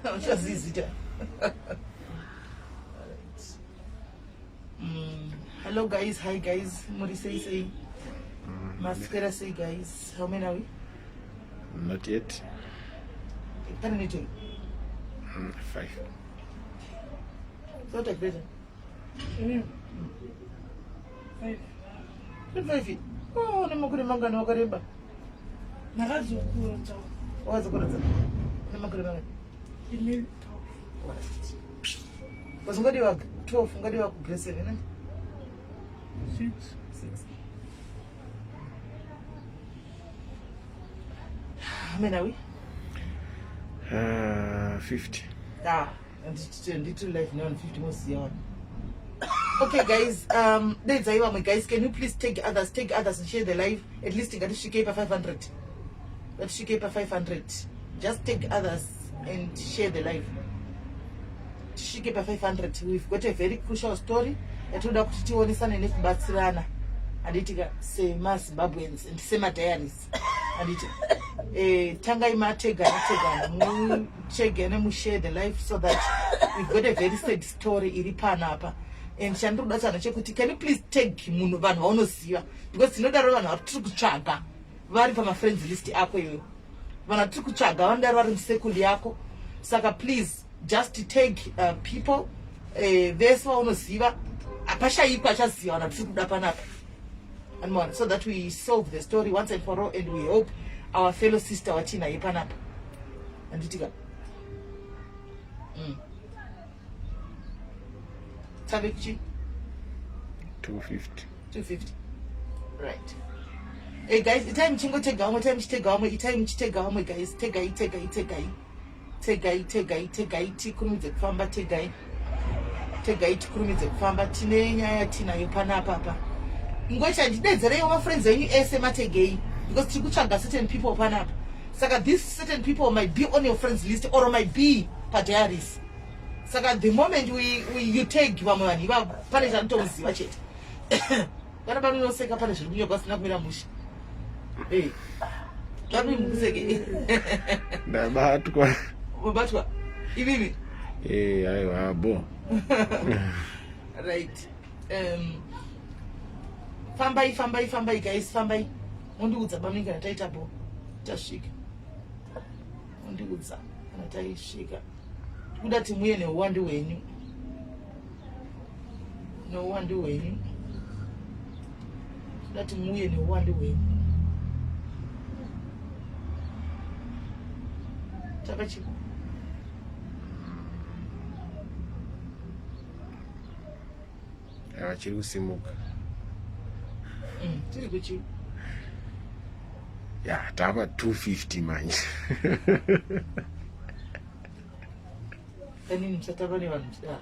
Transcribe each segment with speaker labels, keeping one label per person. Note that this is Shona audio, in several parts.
Speaker 1: Uchazivi zita. Hello guys, hi guys. Muri sei sei? Maswera sei guys? How many are we?
Speaker 2: Not yet.
Speaker 1: Pane network.
Speaker 2: Five.
Speaker 1: So take better.
Speaker 3: Five.
Speaker 1: Five. Oh, nemakore mangani wakareba?
Speaker 3: Ndakazokura.
Speaker 1: Wakazokura. Nemakore mangani?
Speaker 3: Ine
Speaker 1: Alright. Was ungadiwa 12, ungadiwa ku grade 7, ne?
Speaker 3: 6.
Speaker 1: 6. How many are we?
Speaker 2: 50.
Speaker 1: Ah, nditiri live now 50 moziya wani. Okay guys, daidzai vamwe guys, can you please take others, take others and share the live. At least ngatisvikei pa 500. Ngatisvikei pa 500. Just take others and share the live. Tisvike pa 500. We've got a very crucial story yatinoda kuti tionesane nekubatsirana. Handiti ka semaZimbabweans and semadiaries. Handiti. Tangai mategana tegana muchegene mushare the life so that we've got a very sad story iri panapa. And chandiri kuda chanhu chekuti can you please tag munhu vanhu vaunoziva, because tinodaro vanhu vari tiri kutsvaga vari pamafriends list ako iyoyo, vanhu vatiri kutsvaga vanodaro vari musekund yako. Saka please just tag people vese vaunoziva, hapashayikwa achaziva vanhu vatiri kuda panapa. Anmona, so that we solve the story once and for all and we help our fellow sister watinaye panapa. Handitika Tave kuchi
Speaker 2: 250.
Speaker 1: 250, right. Hey guys, itai muchingotega vamwe, itai muchitega vamwe, itai muchitega vamwe guys. Tegai, tegai, tegai, tegai, tegai, tegai, tikurumidze kufamba. Tegai, tegai, tikurumidze kufamba. Tine nyaya yatinayo panapa apa. Ngocha, ndidedzereiwo mafriends enyu ese, mategei, because tiri kutsvaga certain people panapa. Saka these certain people might be on your friends list or might be padiaries. Saka the moment you tag vamwe vanhu ivavo, pane chanotomuziva chete. Kana panonoseka pane zviri kunyorwa sina kumira mushe. Pane mukuseke.
Speaker 2: Ndabatwa.
Speaker 1: Wabatwa ivimi?
Speaker 2: Aiwa, bo.
Speaker 1: Right. Fambai, fambai, fambai guys, fambai. Mundiudza pamunenge kana taita bo tasvika. Mundiudza kana taisvika. Tikuda timuye neuwandu hwenyu, neuwandu hwenyu. Tikuda timuye neuwandu hwenyu. Chakachiko.
Speaker 2: Aiwa, chiri kusimuka.
Speaker 1: Tiri kuchi
Speaker 2: Ya, tava 250 manje.
Speaker 1: Kanini musatamba nevanhu muchidaro.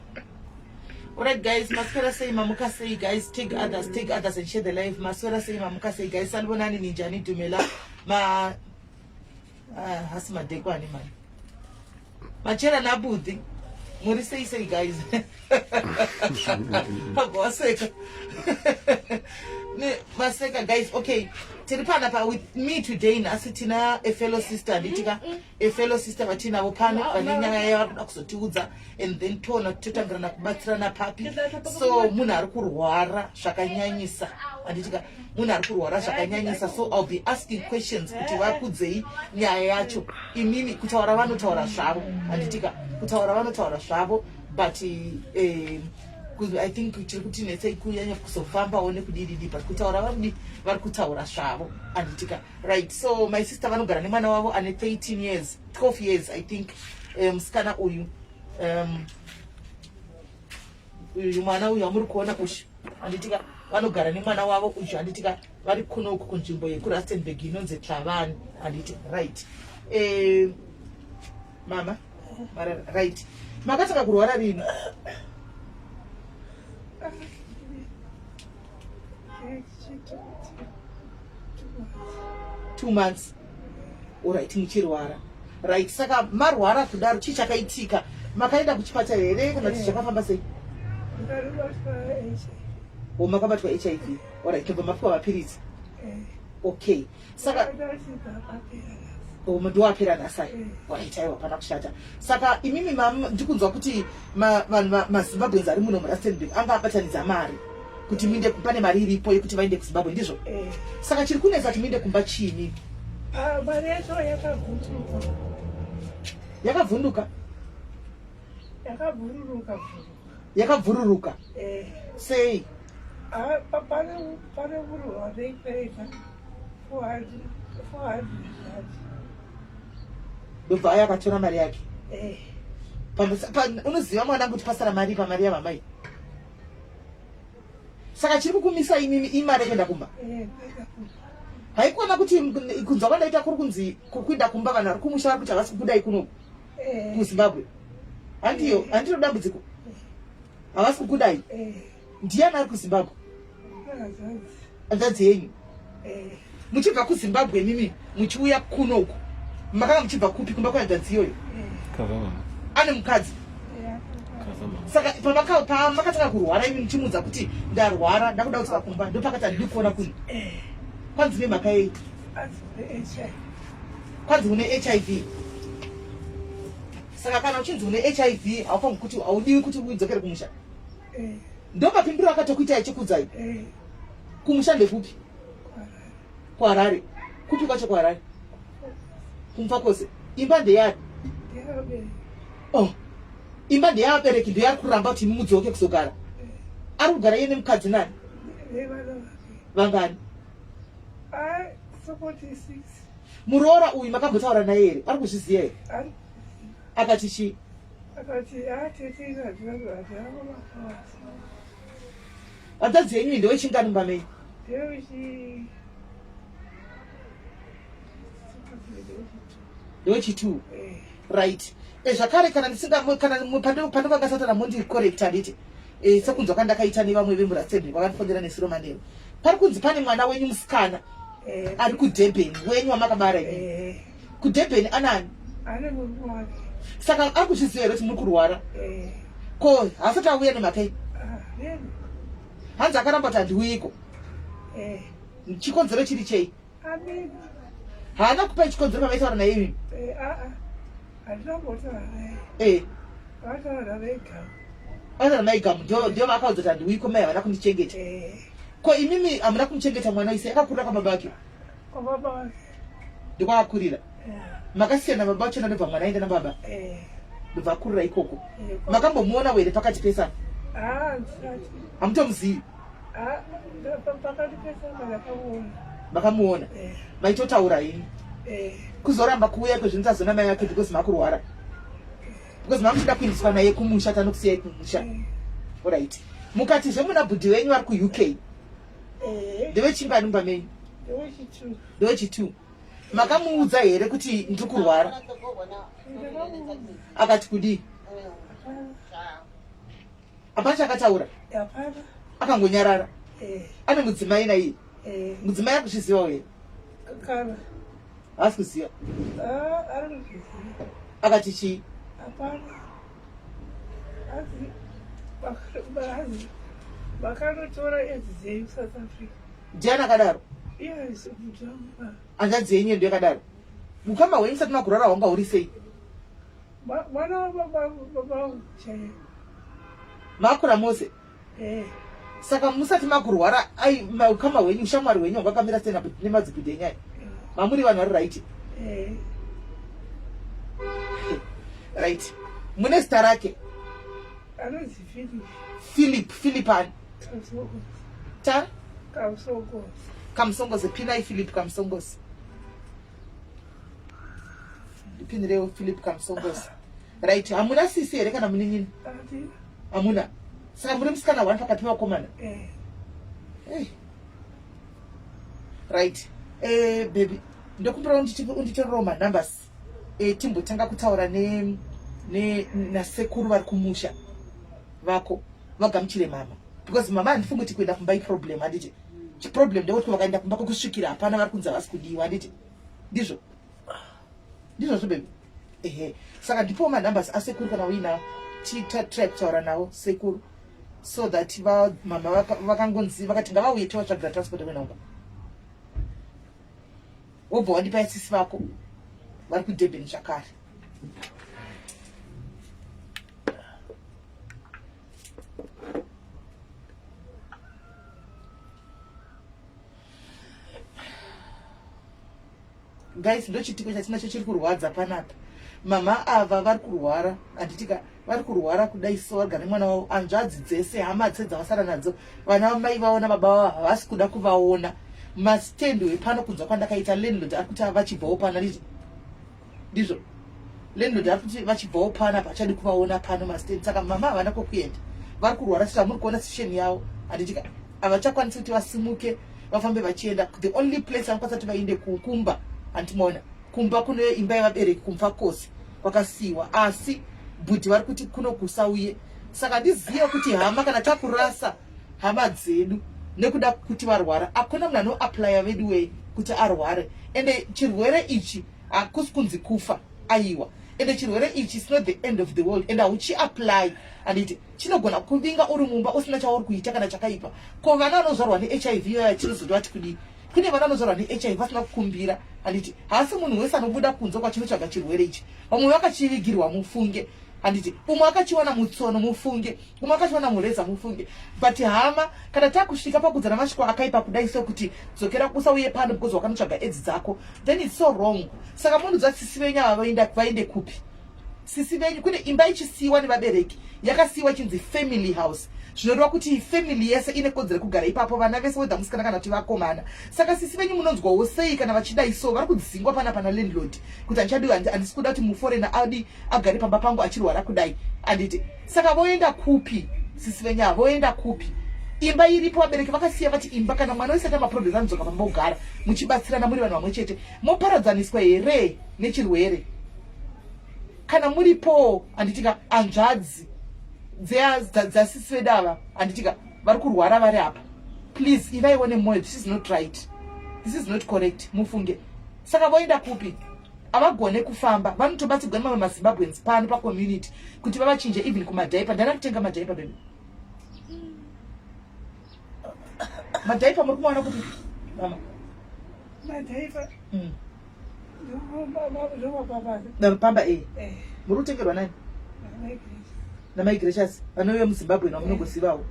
Speaker 1: Alright guys, maswera sei, mamuka sei guys? Take others, take others and share the live. Maswera sei, mamuka sei guys? Sanibonani, ninjani, dumela. Ma hasi madekwani mani. Machera nabudhi. Muri sei sei guys? Pagwaseka. Ne maseka guys. Okay. Tiri panapa with me today nhasi tina a fellow sister, nditika a fellow sister vatinavo pano vane nyaya yavari kuda kuzotiudza and then toona kuti totangirana kubatsirana papi. So munhu ari kurwara zvakanyanyisa, handitika? Munhu ari kurwara zvakanyanyisa, so I'll be asking questions kuti vakudzei nyaya yacho imimi. Kutaura vanotaura zvavo, handitika? Kutaura vanotaura zvavo, but I think chiri kutinetsei kunyanya kuzofambawo nekudididi, but kutaura varikudi vari kutaura zvavo, handitika? Right. So my sister vanogara nemwana wavo ane 13 years, 12 years I think. Musikana uyu, uyu mwana uyu amuri kuona uyu, handitika? Vanogara nemwana wavo uyu, handitika? Vari kunoku kunzvimbo yekuRustenburg inonzi Tlavani, handiti? Right. Mama marara. Right, makatanga kurwara rini? 2 months. Alright, muchirwara. Right, saka marwara kudaro, chii chakaitika? Makaenda kuchipatara here kana kuti zvakafamba sei? O, makabatwa HIV. Alright, tobva mapiwa mapiritsi. Okay, saka Oh, ndoapera nhasi ayo. Right, aiwa pana kushata. Saka imimi ndikunzwa kuti vanhu maZimbabweans ari muno muRustenburg anga abatanidza mari kuti muinde pane mari iripo yekuti vaende kuZimbabwe ndizvo? Eh. Saka chiri kunetsa kuti muinde kumba chiini?
Speaker 3: Ah, mari yacho yakavhunduka.
Speaker 1: Yakavhunduka?
Speaker 3: Yakabhururuka.
Speaker 1: Yakabvururuka?
Speaker 3: Eh.
Speaker 1: Sei?
Speaker 3: Ah, pane pane munhu wanoikwereta 400 400
Speaker 1: ndobva aya akatora mari yake
Speaker 3: eh.
Speaker 1: Unoziva mwana kuti pasara mari pamari yamamai saka chiri kukumisa imimi imari yekuenda kumba
Speaker 3: eh,
Speaker 1: haikona kuti kunzwa kwandaita kuri kunzi kukuenda kumba vanhu vari kumusha vari kuti havasi kukudai kunoku
Speaker 3: eh.
Speaker 1: kuzimbabwe handiyo handiro dambudziko havasi kukudai ndiyani ari kuzimbabwe hanzvadzi yenyu muchibva kuzimbabwe mimi muchiuya kuno uku makanga muchibva kupi kumba kwehanzvadzi iyoyo ane mukadzi saka pamakatanga kurwara imi muchimuudza kuti ndarwara ndakuda kudzoka kumba ndopakati handidi kuona kuno
Speaker 3: eh.
Speaker 1: kwanzi nemhaka yei kwanzi une hiv saka kana uchinzi une hiv haufangi kuti haudiwi kuti udzokere kumusha
Speaker 3: eh.
Speaker 1: ndomapinduro akatokuitai achikuudzai
Speaker 3: eh.
Speaker 1: kumusha ndekupi kuharare kupi kwacho kuharare kumufakose imba ndeyani oh imba ndeyavabereki ndoyaari kuramba kuti imi mudzoke kuzogara ari kugara iye nemukadzi nani vangani muroora uyu makambotaura naye here ari kuzviziva here akati chii Hanzvadzi yenyu ndewechingani mumba menyu? Ndewechi2.
Speaker 3: Eh.
Speaker 1: Right. E, zvakare kana ndisinga kana pandovanga satana mondi correct handiti? E, sekunzwa kwandakaita nevamwe vemuratsebri vakandifonera nesuro manheru. Pari kunzi pane mwana wenyu musikana
Speaker 3: eh.
Speaker 1: ari kuDurban wenyu wamakabara imi.
Speaker 3: Eh.
Speaker 1: KuDurban anani?
Speaker 3: Ane murume wake.
Speaker 1: Saka ari kuzviziva here kuti muri kurwara?
Speaker 3: Eh.
Speaker 1: Ko haasati auya nemhaka iyi?
Speaker 3: Ah,
Speaker 1: Hanzi akaramba kuti handiuyiko.
Speaker 3: Eh.
Speaker 1: Chikonzero chiri chei? Haana kupa chikonzero pamaitaura naye imi?
Speaker 3: Eh, ah, ah. Handina kumbotaura naye.
Speaker 1: Eh.
Speaker 3: Vataura namai Gamu.
Speaker 1: Vataura namai Gamu ndio vakaudza kuti handiuyiko mai havana kundichengeta.
Speaker 3: Eh.
Speaker 1: Ko imimi hamuna kumuchengeta mwana wese akakurira kwababa vake?
Speaker 3: Kwababa vake.
Speaker 1: Ndokwaakakurira. Makasiyana baba vachona ndobva mwana aenda nababa.
Speaker 3: Eh.
Speaker 1: Ndobva akurira ikoko.
Speaker 3: Eh,
Speaker 1: Makambomuona here pakati pesana?
Speaker 3: Ah, ndisati.
Speaker 1: Hamutomuzivi?
Speaker 3: Ah, pakati pesana ndakamuona.
Speaker 1: Makamuona?
Speaker 3: Eh.
Speaker 1: Maitotaura ini?
Speaker 3: Eh.
Speaker 1: Kuzoramba kuuya kwezvinhu tazona mai vake because makurwara. Because mamuchida kuindiswa naye kumusha tanokusiyai kumusha.
Speaker 3: Eh.
Speaker 1: Alright. Mukati zvemuna bhudhi venyu vari kuUK.
Speaker 3: Eh.
Speaker 1: Ndevechingani mumba menyu?
Speaker 3: Ndewechi2.
Speaker 1: Ndewechi2. Makamuudza here kuti ndiri kurwara? Akati kudii? Hapana chaakataura.
Speaker 3: Hapana.
Speaker 1: Akangonyarara.
Speaker 3: Eh.
Speaker 1: Ane mudzimai naiye.
Speaker 3: Eh.
Speaker 1: Mudzimai ari kuzvizivawo here?
Speaker 3: Kana.
Speaker 1: Haasi kuziva.
Speaker 3: Ah, ari kuzviziva.
Speaker 1: Akati chii?
Speaker 3: Hapana. Asi vakanotora edzi dzenyu South Africa.
Speaker 1: Ndiani akadaro?
Speaker 3: Yes, mutamba.
Speaker 1: Hanzvadzi yenyu ndiyo yakadaro. Ukama hwenyu musati makurara hwanga huri sei?
Speaker 3: Mwana wababa vangu chaiye.
Speaker 1: Makura mose?
Speaker 3: Eh.
Speaker 1: Saka musati makurwara ai ukama hwenyu ushamwari hwenyu hwanga hwakamira sei nemadzibhudhi enyu aya? Mamuri vanhu vari right?
Speaker 3: Eh.
Speaker 1: Right. Mune zita rake?
Speaker 3: Anonzi Philip.
Speaker 1: Philip, Philip ani?
Speaker 3: Kamsongozi.
Speaker 1: Ta?
Speaker 3: Kamsongozi.
Speaker 1: Kamsongozi, pinai Philip Kamsongozi. Ndipinirewo Philip Kamsongozi. Right, hamuna sisi here kana munin'ina?
Speaker 3: Handina.
Speaker 1: Hamuna. Saka muri musikana one pakati pevakomana?
Speaker 3: Eh.
Speaker 1: Hey. Right. Eh, baby, ndokumbira unditorerewo manumbers. Eh, timbotanga kutaura ne ne nasekuru vari kumusha vako vagamuchire mama because mama handifungi kuti kuenda kumba iproblem handiti chiproblem ndekuti vakaenda kumba kwekusvikira hapana vari kunzi havasi kudiwa handiti ndizvo ndizvozvo baby ehe saka ndipowo manumbers asekuru kana uinawo titry kutaura navo sekuru so that mama vakangonzi vakati ngavauye tovatsvagira transport yekuenda kumba wobva wandipa yasisi vako. Vari kuDurban zvakare. Guys, ndochitiko chatinacho chiri kurwadza panapa. Mama ava vari kurwara, handitika vari kurwara kudai so varigara nemwana wavo, hanzvadzi dzese, hama dzese dzavasara nadzo, vana vamai vavo nababa vavo havasi kuda kuvaona. Mastand wepano kunzwa kwandakaita landlord ari kuti vachibvawo pano, handiti ndizvo landlord ari kuti vachibvawo pano apa hachadi kuvaona pano mastand. Saka mama havana kwokuenda, vari kurwara sezvamuri kuona situation yavo, handitika havachakwanisi kuti vasimuke vafambe vachienda. The only place vanokwanisa kuti vaende kumba, handimaona kumba kune imba yevabereki kumfakosi kwakasiiwa, asi bhuti vari kuti kuno kusauye. Saka ndizive kuti hama kana takurasa hama dzedu nekuda kuti varwara, hakuna munhu anoaplya veduwei kuti arware. Ende chirwere ichi hakusi kunzi kufa, aiwa. Ende chirwere ichi is not the end of the world, and hauchiapply, handiti chinogona kuvinga uri mumba usina chauri kuita kana chakaipa. Ko vana vanozvarwa neHIV vaya tinozoti kudii? Kune vana vanozvarwa neHIV vasina kukumbira, handiti haasi munhu wese anobuda kunze kwachinotsvaga chirwere ichi. Vamwe vakachivigirwa mufunge, handiti umwe akachiwana mutsono mufunge, umwe akachiwana mureza mufunge. But hama kana takusvika pakudzana mashoko akaipa kudai sekuti dzokera usauye pano because wakanotsvaga edzi dzako, then it's so wrong. Saka munudza sisi venyu ava vaende kupi? Sisi venyu kune imba ichisiyiwa nevabereki, yakasiyiwa ichinzi family house, zvinoreva kuti family yese ine kodzero yekugara ipapo, vana vese whether musikana kana kuti vakomana. Saka sisi venyu munonzwawo sei kana vachidai so? Vari kudzingwa pana pana landlord kuti handichadi, handisi kuda kuti muforena adi agare pamba pangu achirwara kudai, handiti? Saka voenda kupi sisi venyu ava? Voenda kupi? Imba iripo, vabereki vakasiya vati imba kana mwana wese aita maproblems anodzoka pamba ogara, muchibatsirana muri vanhu vamwe chete. Moparadzaniswa here nechirwere kana muripo, handitika? Hanzvadzi dzasisi vedu ava, handitika, vari kurwara vari apa, please ivaiwo nemwoyo. This is not right, this is not correct, mufunge. Saka voenda kupi? Havagone kufamba, vanotobatsirwa nemamwe maZimbabweans pano pacommunity kuti vavachinje even kumadhaipa. Ndana kutenga madhaipa, baby, madhaipa muri kumaona kuti mama?
Speaker 3: Madhaipa.
Speaker 1: Pamba e muri kutengerwa nani? Namai Gracious vanouya muZimbabwe namunongozivawo,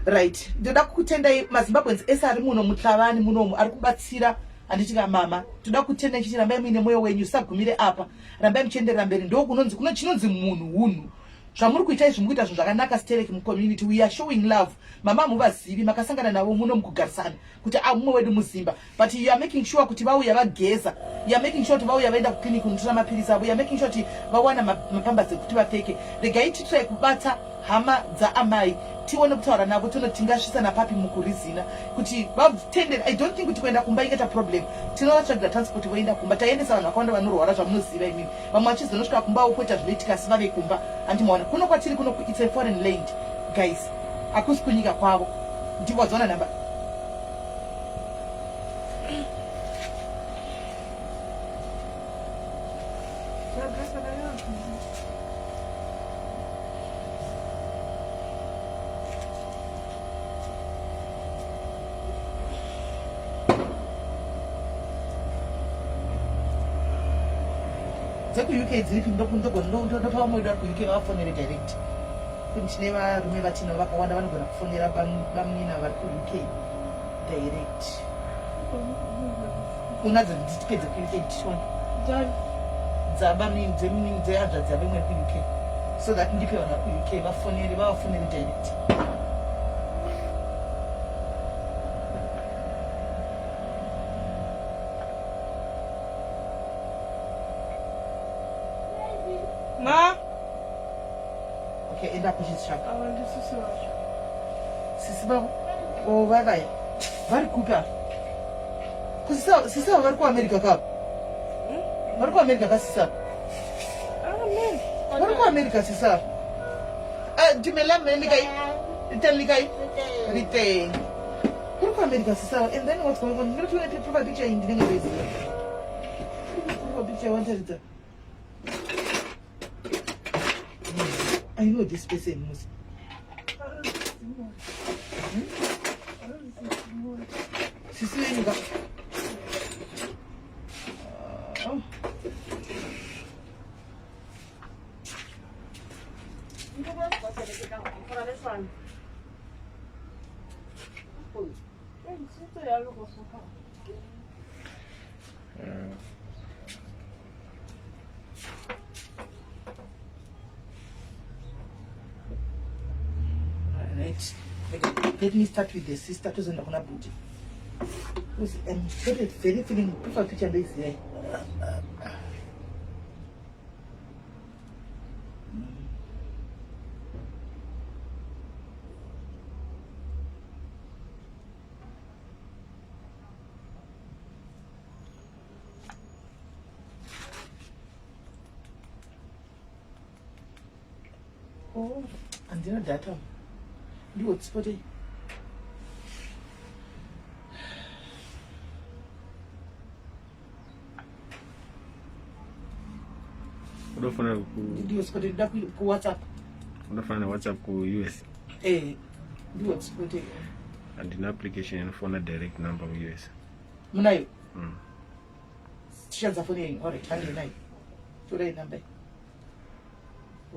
Speaker 1: right? Ndoda kukutendai maZimbabweans ese ari muno muTlavani munomu ari kubatsira, handitika mama? Toda kutenda ichiti rambai muine mwoyo wenyu, sagumire apa, rambai muchienderera mberi. Ndo kunonzi kuno chinonzi munhu hunhu. Zvamuri kuita izvi, mukuita zvinhu zvakanaka stereki mucommunity. We are showing love. Mama hamuvazivi, makasangana navo muno mukugarisana kuti a mumwe wedu muZimba, but you are making sure kuti vauya vageza, you are making sure kuti vauya vaenda kuclinic kunotora mapirisi avo, you are making sure kuti vawana mapambadzi ekuti vapfeke. Regai titrai kubata hama dzaamai, tione kutaura navo, tione kuti tingasvitsana papi mukurizina kuti vatendere. I don't think kuti kuenda kumba ingaita problem. Tinovatsvagira transport voenda kumba. Taendesa vanhu vakawanda vanorwara zvamunoziva imimi, vamwe vachizonosvika kumba poita zvinoitika asi vave kumba, handimaona? Kuno kwatiri kuno, it's a foreign land guys, hakusi kunyika kwavo. Ndipo wadziona nhamba dzekuUK dziripi? Ndopa vamwe vedu vari kuUK vavafonere direct. Kuni tine varume vatinavo vakawanda vanogona kufonera bamunina vari kuUK direct. Unadzo? Nditipedze kuUK tichiona dzabamunini dzemunini dzehanzvadzi yavo imwe iri kuUK, so that ndipe vanhu vari kuUK vafonere, vavafonere direct. Ma, okay, enda kuchitsvaka.
Speaker 3: Ava ndisisi vacho.
Speaker 1: Sisi vavo? O, vavaya vari kupi ava? Kusisa sisi ava vari kuAmerica kava, vari kuAmerica ka sisi ava?
Speaker 3: Amen.
Speaker 1: Vari kuAmerica sisi ava. Ah, dumela mme, le kae? Le teng le kae? Re teng. Vari kuAmerica sisi ava. And then what's going on? Ndinotoona profile picture iyi, ndinenge ndoiziva profile picture yawantaridza. I know this person, Musi. Sisi venyu ka? Oh. Right. Okay. Let me start with the sister tozoenda kuna bhuti. Because I'm very, very feeling profile picture ndoiziva. Oh, handina data ndihotspotei
Speaker 2: Unofanira ku
Speaker 1: ndihotspotei ndoda kuwhatsapp.
Speaker 2: Unofanira WhatsApp ku US.
Speaker 1: Eh, ndihotspotei.
Speaker 2: Handina application inofona direct number ku US.
Speaker 1: Munayo? Tishandisa foni yenyu. Alright, handinayo. Torai number.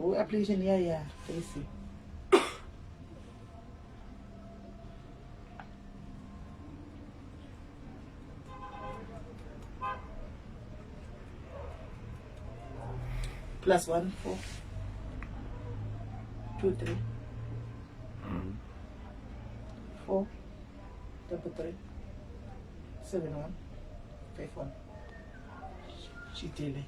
Speaker 1: Oh, application ya ya taisi. +1 4 2 3 4 33 7 1 5 1. Chitele.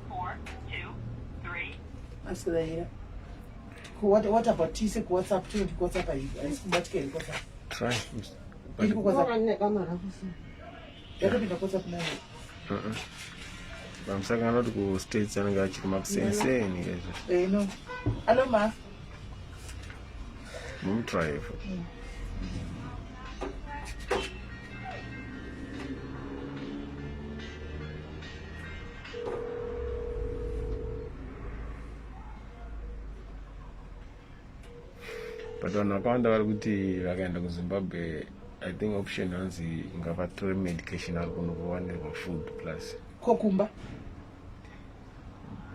Speaker 4: 4, 2, 3,
Speaker 1: Asidaira. What about tise kuWhatsApp? Tinoti kuWhatsApp haisi kubatika here kuWhatsApp?
Speaker 2: Try.
Speaker 1: Iri kuWhatsApp. Yakapinda kuWhatsApp nayo.
Speaker 2: Vamusangana kuti kustates anenge achiri makusenseni izvo.
Speaker 1: Eh, no. Hello, ma.
Speaker 2: Mumutry futi. But vanhu vakawanda vari kuti vakaenda kuZimbabwe, I think option hanzi ngavatore medication ari kuno kuwanirwa food plus
Speaker 1: Kokumba.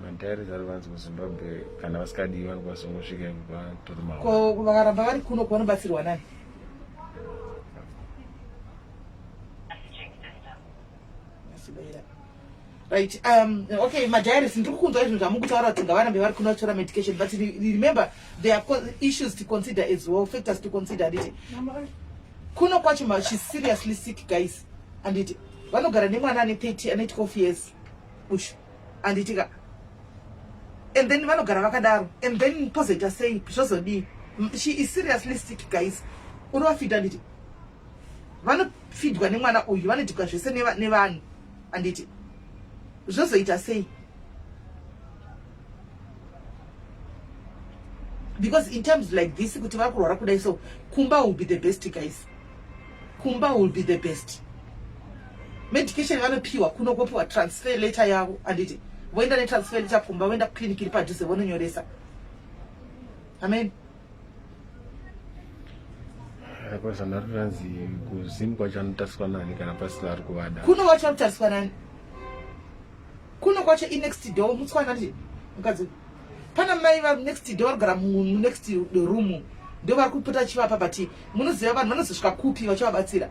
Speaker 2: Madiaries ari vanzi kuZimbabwe kana vasikadiwi vanokwanisa kungosvika vatori mawa.
Speaker 1: Ko vakaramba vari kuno kwanobatsirwa nani?
Speaker 4: messaging system.
Speaker 1: Asidaira. Right. Okay, madiaries, ndiri kukunzwa izvo zvamukutaura kuti ngavarambe vari kuno vachitora medication, but remember there are issues to consider as well, factors to consider, handiti? Kuno kwacho she's seriously sick, guys, handiti? Vanogara nemwana ane 30, ane 12 years ushu, handiti ka? And then vanogara vakadaro, and then pozoita sei, zvozodii? She is seriously sick, guys. Unovafidha, handiti? Vanofidwa nemwana uyu, vanoitirwa zvese nevanhu, handiti? Zvozoita sei? Because in terms like this, kuti vari kurwara kudai, so kumba will be the best, guys. Kumba will be the best. Medication vanopiwa kuno, kopiwa transfer letter yavo, handiti? Voenda netransfer letter kumba, voenda kuclinic iri padhuze, vononyoresa. Amen.
Speaker 2: Kwazana ranzi kuZim kwacho anotariswa nani kana pasina ari kuvada?
Speaker 1: Kuno wacho anotariswa nani? Kuno kwacho inext door mutswana ndi mukadzi, pana mai va next door varikugara munext room, ndo vari kupota chivapa, but munoziva vanhu vanozosvika kupi vachivabatsira?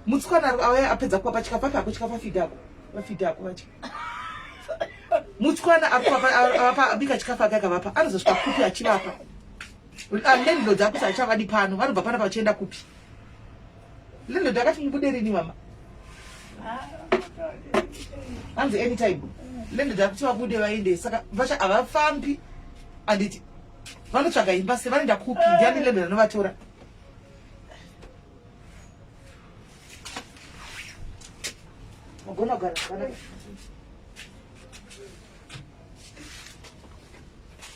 Speaker 1: Mutswana auya apedza kuvapa chikafu apako chikafu, afidhako, vafidhako vacho. Mutswana avapa, abika chikafu ake akavapa, anozosvika kupi achivapa? Landlord akuti achavadi pano, vanobva pana vachienda kupi? Landlord akati mubude rini, mama? Hanzi anytime. Landlord akuti vabude vaende, saka vacha havafambi, handiti? Vanotsvaga imba se vanoenda kupi? Ndiani landlord anovatora? Wagona kugara zvakanaka.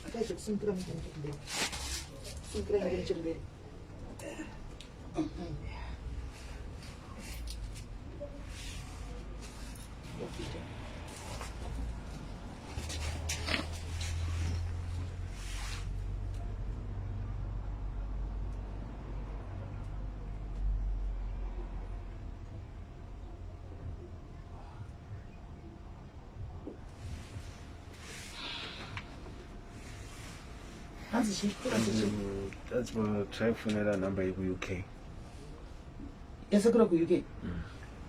Speaker 1: Itai zvekusimukira muende nechekumberi. Simukira muende nechekumberi. Hanzi chii?
Speaker 2: That's what try kufonera number yekuUK.
Speaker 1: Yasekura kuUK.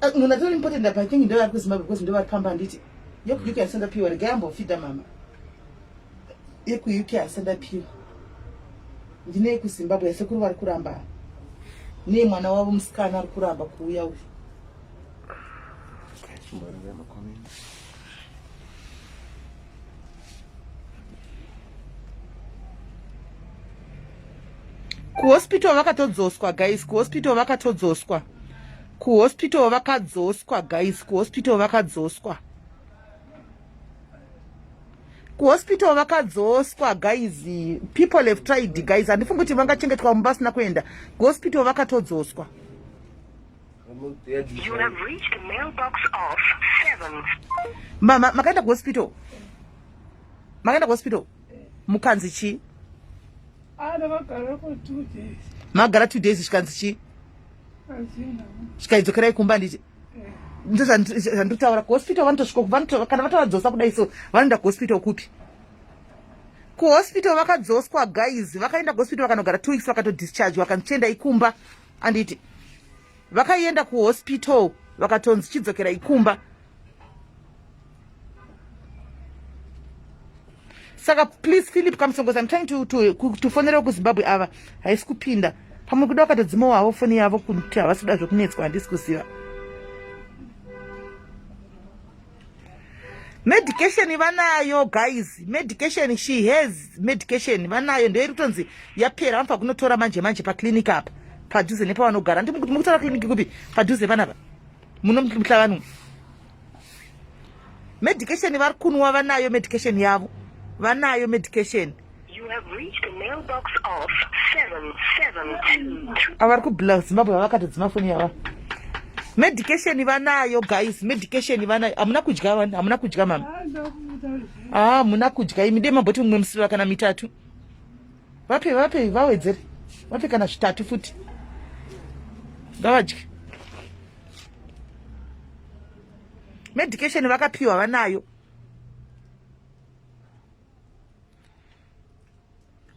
Speaker 1: Eh, munhu atori important apa I think ndo vari kuZimbabwe because ndo vari pamba handiti. YekuUK handisati ndapiwa regai ambofida mama. YekuUK handisati ndapiwa. Ndine yekuZimbabwe yasekuru vari kuramba. Nei mwana wavo musikana ari kuramba kuuya uyu.
Speaker 2: Okay, chimboverenga macomments.
Speaker 1: Kuhospital vakatodzoswa guys, kuhospital vakatodzoswa. Kuhospital vakadzoswa guys, kuhospital vakadzoswa. Kuhospital vakadzoswa guys. People have tried guys. Handifungi kuti vangachengetwa mumba vasina kuenda. Kuhospital vakatodzoswa.
Speaker 4: You have reached the mailbox of 7.
Speaker 1: Mama, makaenda kuhospital? Makaenda kuhospital? Mukanzi chii?
Speaker 3: Ah, ndakagara for 2 days.
Speaker 1: Magara 2 days zvikanzi chii?
Speaker 3: Hazina.
Speaker 1: Zvikadzokerai kumba handiti? Ndozvandinotaura kuhospital vanotosvika kana vatovadzosa kudai so vanoenda kuhospital kupi? Kuhospital vakadzoswa guys, vakaenda kuhospital vakanogara 2 weeks vakatodischarge vakanzi ikumba anditi vakaenda kuhospital vakatonzi chidzokera ikumba saka please Philip Kamusongozi I'm trying to, to, to fonera kuZimbabwe ava haisi kupinda pamwe kuda vakatodzimawo havo foni yavo kuti havasi kuda zvekunetswa handisi kuziva medication vanayo guys medication she has medication vanayo ndoiri kutonzi yapera vanofa kunotora manje manje paclinic apa padhuze nepavanogara ndi mukutora clinic kupi padhuze panapa muno muhlavanhu medication vari kunwa vanayo medication yavo vanayo medication avari kubla Zimbabwe vavakatodzima foni yava medication vanayo guys medication vanayo hamuna kudya vani hamuna kudya mama ah hamuna kudya imi dei mamboti mumwe musiva kana mitatu vape vape vawedzere vape kana zvitatu futi ngavadye medication vakapiwa vanayo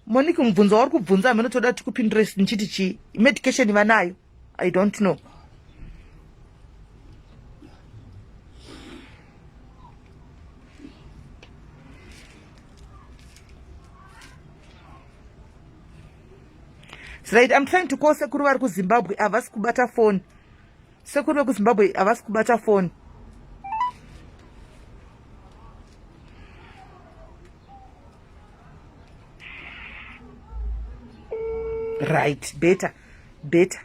Speaker 1: Monique mubvunzo wauri kubvunza hameno toda tikupindure ndichiti chii medication vanayo i don't know right i'm trying to call sekuru vari kuzimbabwe havasi kubata foni Sekuru vekuZimbabwe havasi kubata foni. Right, better, better.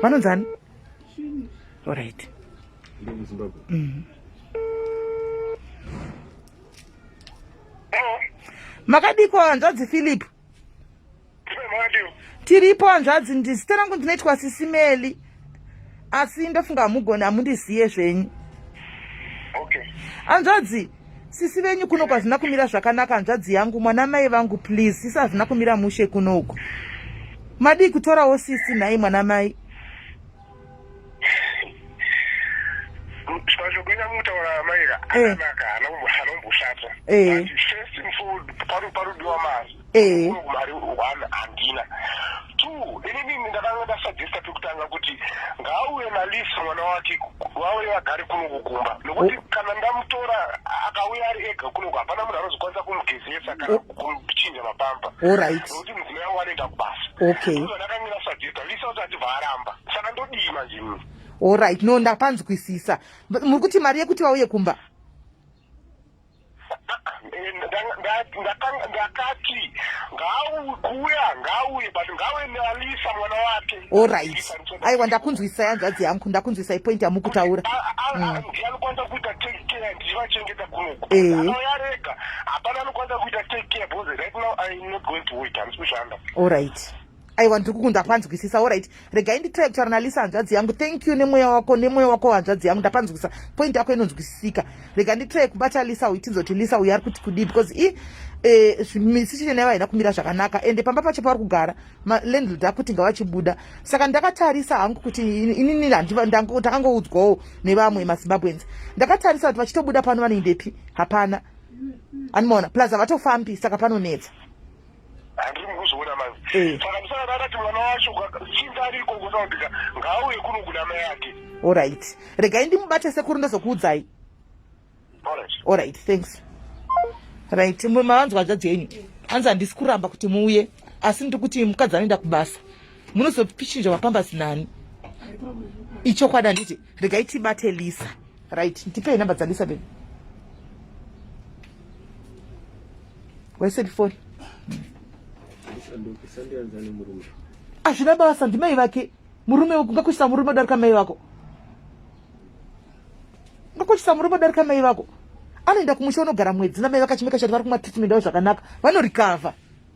Speaker 1: Vanonzani? All right. Makadiko hanzvadzi Philip? Tiripo hanzvadzi, ndizita rangu ndinoitwa Sisimeli, asi ndofunga hamugoni hamundiziye zvenyu.
Speaker 5: Okay.
Speaker 1: Hanzvadzi, sisi venyu kuno kwazvina kumira zvakanaka hanzvadzi yangu, mwana mai vangu please, sisi hazvina kumira mushe kuno uku. Madii kutorawo sisi nhai mwana mai?
Speaker 5: Mashoko enyu amutaura amaira
Speaker 1: Eh.
Speaker 5: akanaka haana haana
Speaker 1: Eh.
Speaker 5: But first and foremost, parudiwa mari.
Speaker 1: Eh.
Speaker 5: Mari one handina. Two, inini ndakanga ndasuggesta pekutanga kuti ngaauye naLisa mwana wake vauye vagare kuno kukumba nokuti
Speaker 1: Oh.
Speaker 5: kana ndamutora akauya ari ega kunoku hapana munhu anozokwanisa kumugezesa kana
Speaker 1: Oh.
Speaker 5: kumuchinja mapampa
Speaker 1: All right.
Speaker 5: nokuti mudzimai wangu anoenda kubasa
Speaker 1: Okay.
Speaker 5: ndakanga ndasuggesta Lisa kuti achibva aramba saka ndodii manje inini
Speaker 1: All right. No, ndapanzwisisa. Muri kuti mari yekuti vauye kumba?
Speaker 5: Ndakati ngaukuya ngauye but ngauye nealisa mwana wake.
Speaker 1: Alright. Aiwa ndakunzwisai hanzvadzi yangu ndakunzwisai point yamukutaura.
Speaker 5: Ndiye anokwanisa kuita take care ndichivachengeta kunoku. Yarega hapana anokwanisa kuita take care because right now I'm not going to wait handisi kushanda.
Speaker 1: Alright. Aiwa ndiri kukunda panzwisisa alright. Regai nditry kutaura naLisa hanzvadzi yangu. Thank you nemweya wako nemweya wako hanzvadzi yangu ndapanzwisisa. Point yako inonzwisisika. Rega nditry kubata Lisa uyu tinzoti Lisa uyu ari kuti kudii because i eh, situation yavo haina kumira zvakanaka ende pamba pacho pavari kugara malandlord akuti ngavachibuda saka ndakatarisa hangu kuti inini ndakangoudzwawo nevamwe mazimbabweans ndakatarisa kuti vachitobuda pano vanoendepi hapana anomaona plus havatofambi saka panonetsa
Speaker 5: Handiri mukuzviona manje. Eh. Saka ndisaka ndakati mwana wacho since ari ikoko South Africa ngaauye kuno kuna mai ake.
Speaker 1: Alright. Regai ndimubate sekuru ndozokuudzai.
Speaker 5: Alright.
Speaker 1: Alright, thanks. Right, mavanzwa hanzvadzi yenyu. Hanzi handisi kuramba kuti muuye asi ndiri kuti mukadzi anoenda kubasa. Munozopichinja mapambazi nani? Ichokwadi handiti regai tibate Lisa. Right, ndipei namba dzaLisa baby. Waiseti foni. Hazvina basa ndimai vake. Murume ungakoshesa murume udarika mai vako. Ungakoshesa murume udarika mai vako. Anoenda kumusha unogara mwedzi namai vake achimeka chati vari kumwa treatment yavo zvakanaka. Vanorikavha.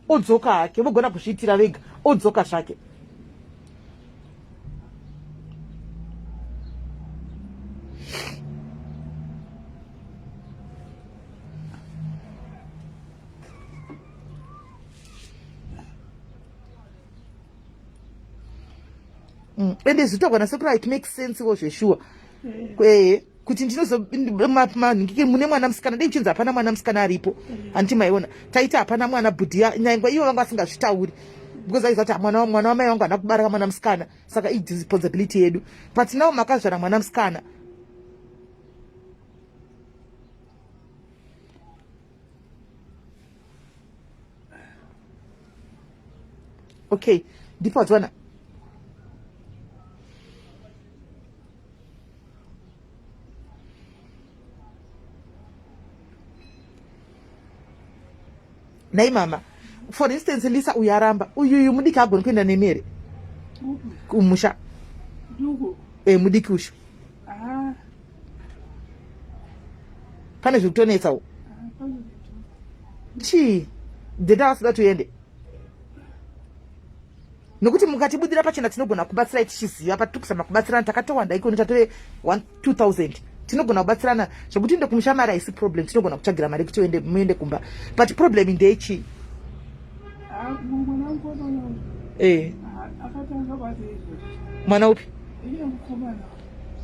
Speaker 1: Odzoka hake vogona kuzviitira vega. Odzoka zvake. Mm. Ende zvitogona sekuru it makes sense wo zveshuwa. Eh, kuti ndinozomanhingike mune mwana musikana dei kuchinzi hapana mwana musikana aripo. Handiti maiona. Taita hapana mwana bhudhiya nyangwe ivo vanga vasingazvitauri. Because aiziva kuti mwana mwana wamai vangu haana kubara mwana musikana saka i responsibility yedu. But now makazvara mwana musikana. Okay, ndipo wadziwana. Nhai mama, for instance Lisa uyu aramba, uyuyu mudiki agoni kuenda nemi here kumusha? Eh, mudiki ushu.
Speaker 3: Ah.
Speaker 1: Pane zviri kutonetsawo.
Speaker 3: Ah,
Speaker 1: Chii? Deda vasida tuende. Nokuti mukatibudira pachena tinogona kubatsirai tichiziva patiri kuzama kubatsirana takatowanda ikono tatove 2000 tinogona kubatsirana zvekuti ende kumusha mari haisi problem tinogona kutsvagira mari kuti uende muende kumba but problem ndeyechii
Speaker 3: Ah,
Speaker 1: eh. Mwana upi?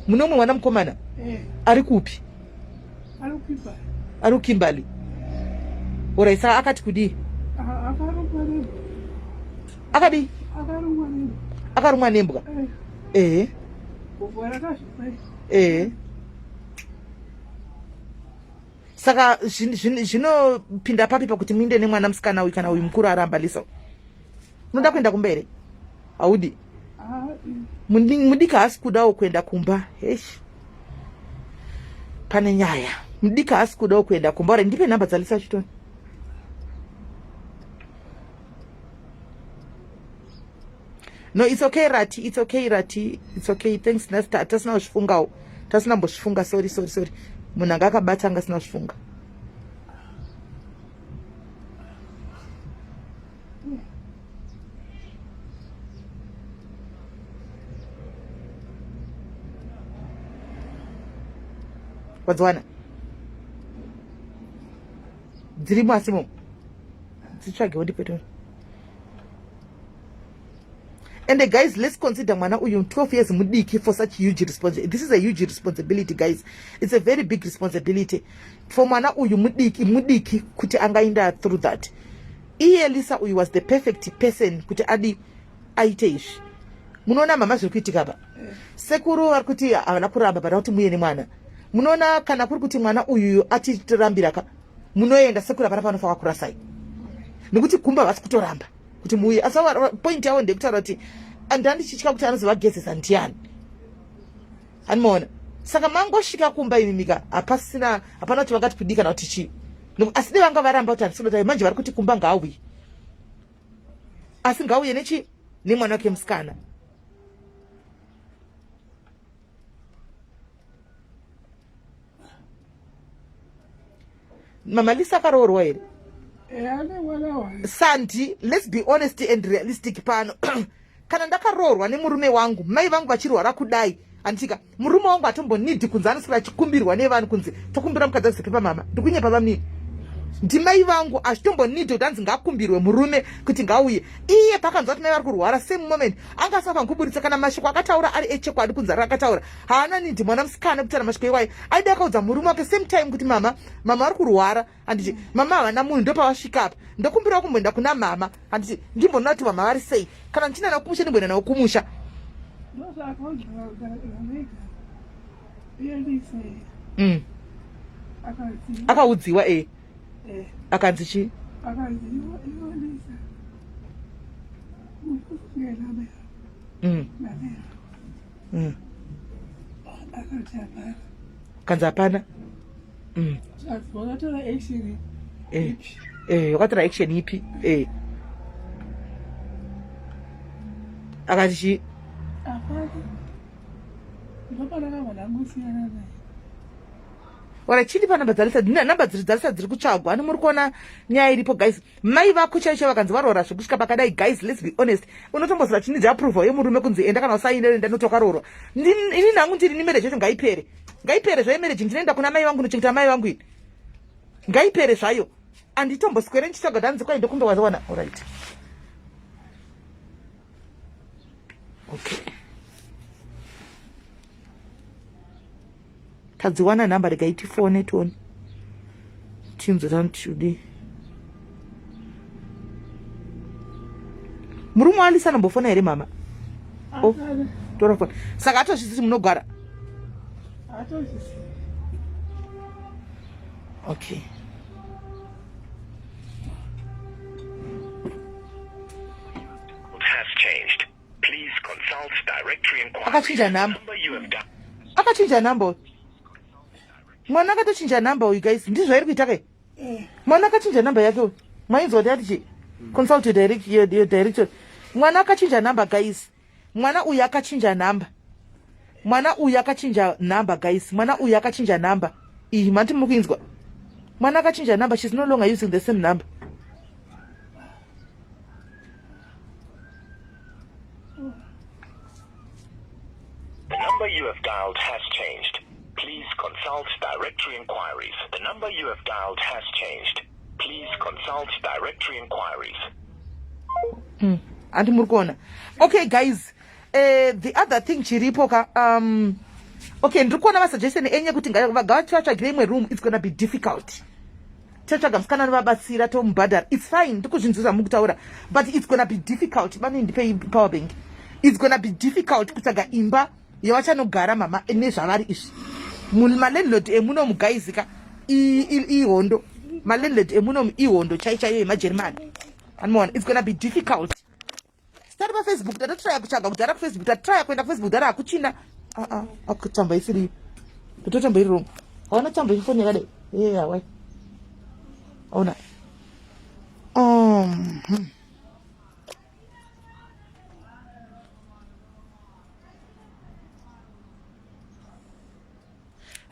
Speaker 1: Mune umwe mwana mukomana
Speaker 3: eh.
Speaker 1: ari kupi? Ari kuKimberly. Orai saka akati kudii? Akadii? Akarumwa nembwa. Eh. Eh. Saka zvinopinda papi pakuti muinde nemwana musikana uyu kana uyu mukuru aramba Lisa? Unoda kuenda kumba here? Haudi? Mudiki haasi kudawo kuenda kumba. Hesh. Pane nyaya. Mudiki haasi kudawo kuenda kumba. Ora ndipe namba dzaLisa chitoni. No, it's okay Rati, it's okay Rati, it's okay. Thanks Nasta. Tasina kuzvifungawo. Tasina mbozvifunga. Sorry, sorry, sorry. Munhu anga akabata anga asina kuzvifunga. Wadziwana? Dzirimo asimo. Dzitsvagewo ndipe And guys, let's consider mwana uyu 12 years mudiki for such huge responsibility. This is a huge responsibility, guys. It's a very big responsibility for mwana uyu mudiki, mudiki kuti angaenda through that. Iye Lisa uyu was the perfect person kuti adi aite izvi. Munoona mama zviri kuitika apa. Sekuru vari kuti havana kuramba but kuti muye nemwana. Munoona kana kuri kuti mwana uyu atitirambira ka munoenda sekuru hapana panofa kurasai. Nekuti kumba havasi kutoramba. kuti muuye asi point yavo ndekutaura kuti ndandichitya kuti anozovagezesa ndiani animaona saka mangosvika kumba imimika hapasina hapana kuti vangati kudii kana kuti chii. Asi dai vanga varamba kuti handisi kuda manje vari kuti kumba ngaauye. Asi ngauye nechi nemwana wake musikana. Mama Lisa akaroorwa here? Sandi, let's be honest and realistic pano. Kana ndakaroorwa nemurume wangu, mai vangu vachirwara kudai, anditika murume wangu atombonidi kunzi anoswera achikumbirwa nevanhu kunzi tokumbira mukadzi azipe pamama. Ndikunyepa bamnini. Ndimai vangu achitombonidi kuti anzi ngakumbirwe murume kuti ngauye. Iye pakanzwa kuti mai vari kurwara same moment anga asina kuburitsa kana mashoko akataura ari echekwadi kunzi ari akataura. Haana nidi mwana musikana kutaura mashoko iwayo. Aida akaudza murume wake same time kuti mama, mama vari kurwara. Handiti mama havana munhu ndopavasvika apa. Ndokumbirawo kumboenda kuna mama. Handiti ndimboona kuti mama vari sei. Kana ndichina navo kumusha ndimboenda navo kumusha. Akaudziwa eh. Akanzi chii? Kanzi hapana.
Speaker 3: Wakatora action
Speaker 1: ipi? Wakatora action ipi? Akati chii?
Speaker 3: Hapana. Ndopandakabva ndangosiyana naye.
Speaker 1: Ora chindi panamba dzalisa namba dziri dzalisa dziri kutsvagwa ani muri kuona nyaya iripo guys mai vako chaicho chaivo vakanzi varoora zvekusvika pakadai guys let's be honest unotombozira chinidzi approval yemurume kunzi enda kana usainde enda noti wakaroorwa ini nangu ndiri ni marriage yacho ngaipere ngaipere zvayo marriage ndinoenda kuna mai vangu nochengeta mai vangu ini ngaipere zvayo anditomboswere ndichitsvaga danzi kwai ndokumbe wazowana alright okay Tadziwana number regai tifone tione tinzwe tanoti Murume waAlisa anombofona here mama? Oh, tora fone. Saka atozviziti munogara?
Speaker 3: Atozviziti.
Speaker 1: Okay.
Speaker 4: Has changed. Please consult directory inquiries.
Speaker 1: Akachinja number. Akachinja number. Mwana akatochinja number uyu guys. Ndizvo zvairi kuita kai? Eh. Mwana akachinja number yake uyu. Mainzwa kuti ati chi? Consult your direct your director. Mwana akachinja number guys. Mwana uyu akachinja number. Mwana uyu akachinja number guys. Mwana uyu akachinja number. Iyi mati muri kuinzwa. Mwana akachinja number. She's no longer using the same number.
Speaker 4: The number you have dialed has changed. Please consult directory inquiries. The number you have dialed has changed. Please consult directory inquiries.
Speaker 1: Anti muri kuona. Okay guys, the other thing chiripo ka okay ndiri kuona masuggestion enyu ekuti ngavatsvagire imwe room, it's gonna be difficult. Tatsvaga musikana anovabatsira tomubhadhara, it's fine, ndikuzvinzwa zvamukutaura, but it's gonna be difficult. Bani ndipei power bank. It's gonna be difficult kutsvaga imba yavachanogara mama nezvavari izvi. Malandlord emuno mugaizika ihondo. Malandlord emuno ihondo chai chaiyo yemajeremani. Anoona it's gonna be difficult. Stari pa Facebook tatotraya kutsvaga kudhara ku Facebook, tatraya kuenda ku Facebook kudhara hakuchina. Akutamba isiri. Kutotamba iri wrong. Hauna tambo yefoni yakadai. Yeah, why? Hauna.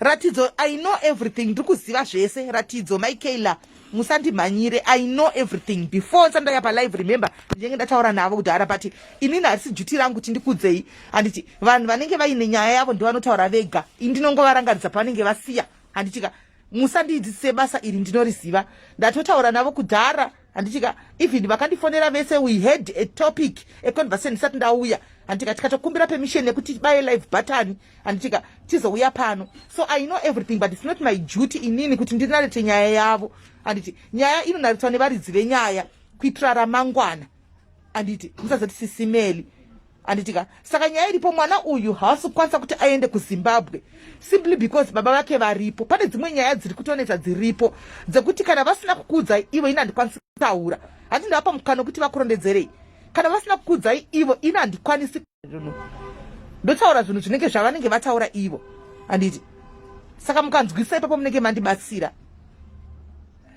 Speaker 1: Ratidzo, I know everything. Ndiri kuziva zvese. Ratidzo, Michaela, musandimhanyire. I know everything. Before ndisati ndauya palive, remember, ndinenge ndataura navo kudhara, but inini harisi duty rangu kuti ndikudzei. Handiti vanhu vanenge vaine nyaya yavo ndovanotaura vega. Ini ndinongovarangaridza pavanenge vasiya. Handitika musandiidzise basa iri, ndinoriziva. Ndatotaura navo kudhara. Handitika even vakandifonera vese, we had a topic, a conversation ndisati ndauya. Handitika tikatokumbira permission yekuti tibaye live button. Handitika tizouya pano. So I know everything, but it's not my duty inini kuti ndinarete nyaya yavo. Handiti nyaya inonaretwa nevaridzi venyaya kuitira ramangwana. Handiti musazoti sisimeli. Handitika saka nyaya iripo, mwana uyu haasi kukwanisa kuti aende kuZimbabwe simply because baba vake varipo. Pane dzimwe nyaya dziri kutonetsa dziripo dzekuti kana vasina kukuudzai ivo, ini handikwanisi kutaura. Handiti ndavapa mukana wekuti vakurondedzerei. Kana vasina kukuudzai ivo, ini handikwanisi ndotaura zvinhu zvinenge zvavanenge vataura ivo. Handiti saka mukanzwisa ipapo munenge mandibatsira.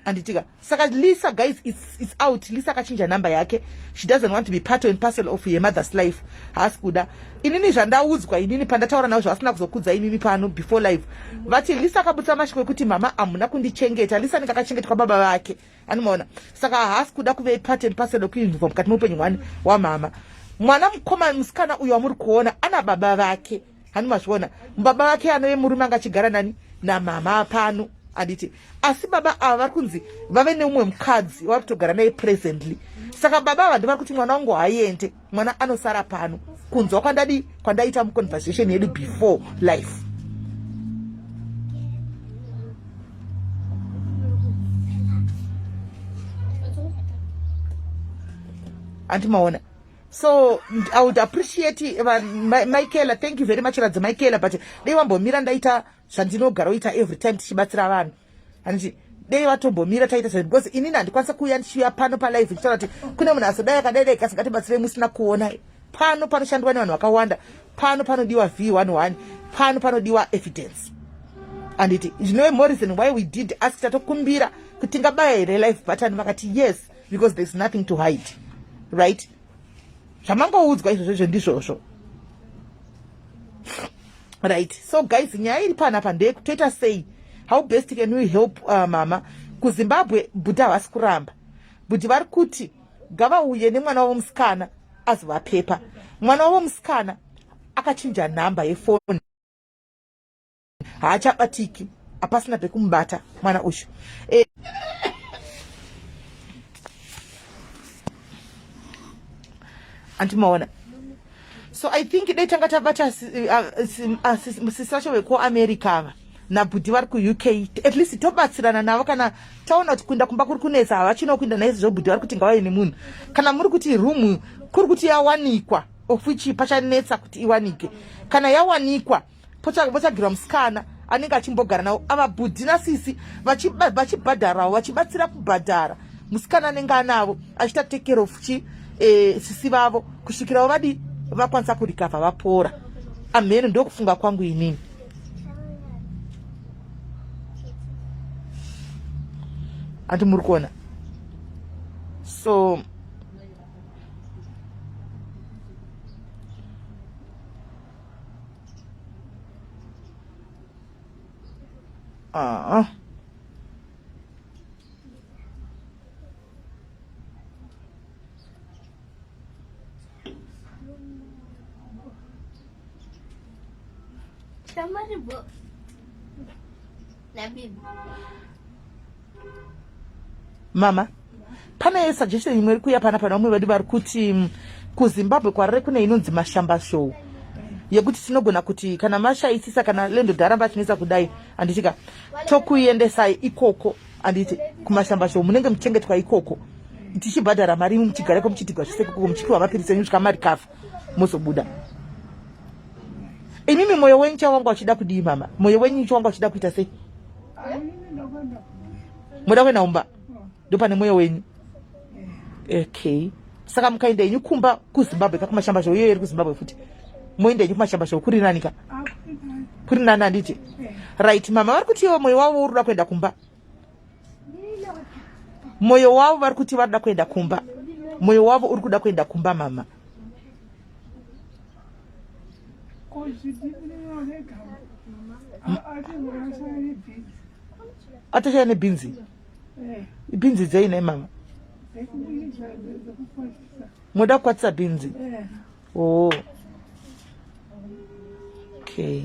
Speaker 1: Anditika saka Lisa guys, it's out. Lisa akachinja number yake. She doesn't want to be part and parcel of her mother's life. Haasi kuda. Inini zvandaudzwa inini pandataura navo zvavasina kuzokudza imimi pano before live, vati Lisa akabudisa mashoko ekuti mama hamuna kundichengeta. Lisa anenge akachengetwa baba vake, anomaona. Saka haasi kuda kuve part and parcel ekuinvolva mukati meupenyu hwani wamama. Mwana mukoma musikana uyo wamuri kuona ana baba vake, hani mazviona, baba vake anove murume anga achigara nani namama pano, handiti? Asi baba ava vari kunzi vave neumwe mukadzi vari kutogara naye presently. Saka baba ava ndivari kuti mwana wangu haaende, mwana anosara pano, kunzwa kwandadi kwandaita muconversation yedu before life. Anti maona? So I would appreciate Michaela, thank you very much radza Michaela, but dei wambomira ndaita zvandinogara uita every time tichibatsira vanhu, handiti? Dei vatombomira taita zva, because inini handikwanisa kuuya ndichiuya pano palive ndichitaura kuti kune munhu azodai akadai dai kasi ngatibatsirei musina kuona. Pano panoshandwa nevanhu vakawanda, pano panodiwa v11, pano panodiwa evidence, handiti? You more reason why we did ask, tatokumbira kuti tingabaya here live button, vakati yes, because there's nothing to hide, right? Zvamangoudzwa izvozvo izvo ndizvozvo, right? So guys, nyaya iri panapa ndeyekutoita sei? How best can we help mama kuZimbabwe? Bhuti havasi kuramba, bhuti vari kuti ngavauye nemwana wavo musikana azovapepa. Mwana wavo musikana akachinja nhamba yefoni, haachabatiki, hapasina pekumubata mwana uyu. Andimaona? So I think dai tanga tabata sisi vacho vekuAmerica ava nabhudhi vari kuUK, at least tobatsirana navo. Kana taona kuti kuenda kumba kuri kunetsa, havachina kuenda naizvozvo, bhudhi vari kuti ngavave nemunhu. Kana muri kuti rumu kuri kuti yawanikwa, of which pachanetsa kuti iwanike, kana yawanikwa votsvagirwa musikana anenge achimbogara navo ava, bhudhi nasisi vachibhadharawo, vachibatsira kubhadhara musikana anenge anavo achiita take care of chi sisi vavo kusvikirawo vadi vakwanisa kurikavha vapora. Amheno, ndokufunga kwangu inini. Andi muri kuona? So ah. Mama, pane suggestion imwe iri kuuya pana pana vamwe vedu vari kuti kuZimbabwe kwarare kune inonzi Mashamba Show yekuti tinogona kuti kana mashayisisa, kana lendo aramba achinetsa kudai, handitika tokuendesai ikoko, handiti? KuMashamba Show munenge muchengetwa ikoko, tichibhadhara mari, imwe muchigareko, muchiitigwa zvese ikoko, muchipiwa mapiritsi enyu svika mari kafa mozobuda. Imimi mwoyo wenyu chawanga uchida kudii, mama? Mwoyo wenyu chawanga uchida kuita sei? Moda kuenda kumba, ndopane mwoyo wenyu. Okay, saka mukaenda henyu kumba kuZimbabwe kakuMashamba Zhou, iyoyo iri kuZimbabwe futi, moenda henyu kuMashamba Zhou, kuri nani ka? Kuri nani, handiti? Right, mama vari kuti ivo mwoyo wavo uri kuda kuenda kumba. Mwoyo wavo vari kuti vari kuda kuenda kumba, mwoyo wavo uri kuda kuenda kumba, mama. Atoshaya nebhinzi, ibhinzi dzei nhai mama? Moda kukwatisa bhinzi? Oh, okay,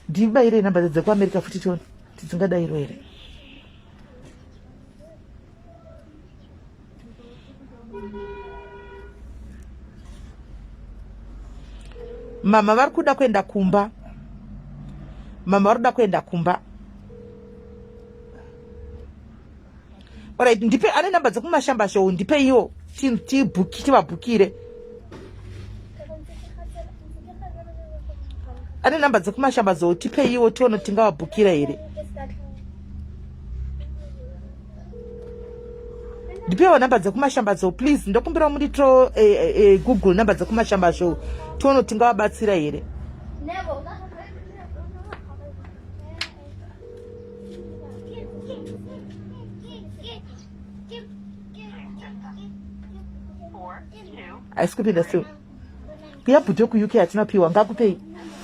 Speaker 1: ndibayirei namba dzekuAmerica futi tione tidzingadayirwa here. Mama vari kuda kuenda kumba, mama vari kuda kuenda kumba. Alright, ndipe ane namba dzekuMashamba Show, ndipe iwo tivabhukire. Ane namba dzekuMashamba Zhou, tipe iwo tione kuti tingavabhukira here. Ndipewo namba dzekuMashamba Zhou, please. Ndokumbira munditiro Google namba dzekuMashamba Zhou, tione kuti tingavabatsira here. Haisi kupinda still. Kuya bhuti wekuUK hatina piwa ngakupei.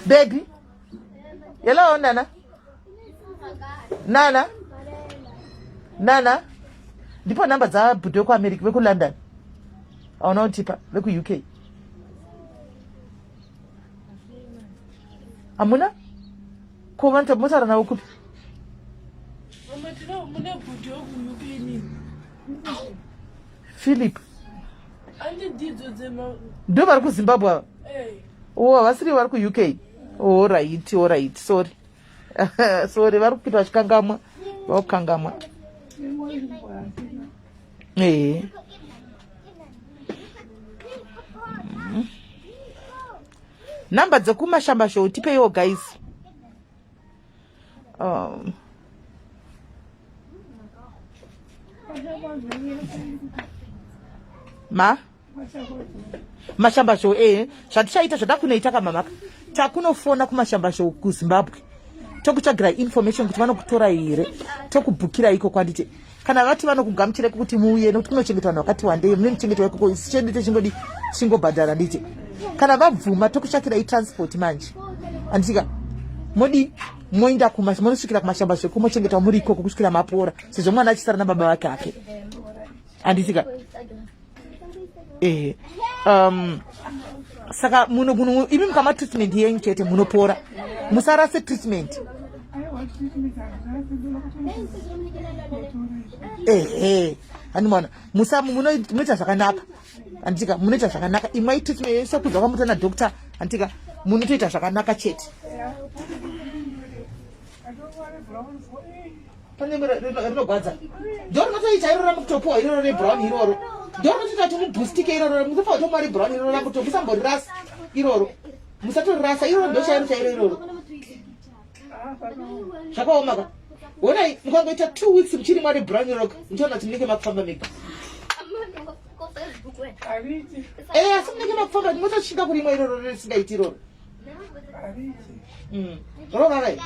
Speaker 1: Baby. Hello Nana. Nana. Nana. Ndipo namba dzabhuti wekuAmerica vekuLondon. Hauna kutipa vekuUK. Hamuna? Ko vanhu motaura navo kupi? Philip. Ndo vari kuZimbabwe ava? Oh, havasiri vari kuUK. Alright, alright, sorry. Sorry, vari kupinda vachikangamwa. Vakukangamwa. Eh. Number dzekumashamba show tipeiwo guys. Ma mashamba show eh zvatichaita zvatakunoita kamamaka takunofona kumashamba show kuZimbabwe tokutsvagira information kuti vanokutora here tokubhukira iko kwanditi kana vati vanokugamuchira iko kuti muuye nokuti kunochengetwa vanhu vakati wandei mune muchengetwa ikoko isu chedu techingodi tichingobhadhara nditi kana vabvuma tokutsvakirai transport manje anditika modii moinda monosvikira kumashamba zveko mochengetwa muri ikoko kusvikira mapora sezvo mwana achisara nababa vake hake anditika ehe saka muno muno imi mukama treatment yenyu chete munopora musarase treatment ehe handi mwana musa munoita zvakanaka anditika munoita zvakanaka imwai treatment yenyu sekudzwa kwamuita nadoctor anditika munotoita zvakanaka chete Pane rinogwadza. Ndorinotoita iroro ramukutopuwa iroro rebrown iroro. Ndorinotoita kuti mubhustike iroro mukufa kutomwa rebrown iroro ramukuto musamborirasa iroro. Musatorirasa iroro ndochairo chairo iroro. Zvakaoma ka. Honai mukangoita 2 weeks muchirimwa rebrown iroro muchaona kuti munenge makufamba mega. Eh asi munenge makufamba motoshinga kurimwa iroro risingaiti iroro. Rovarai.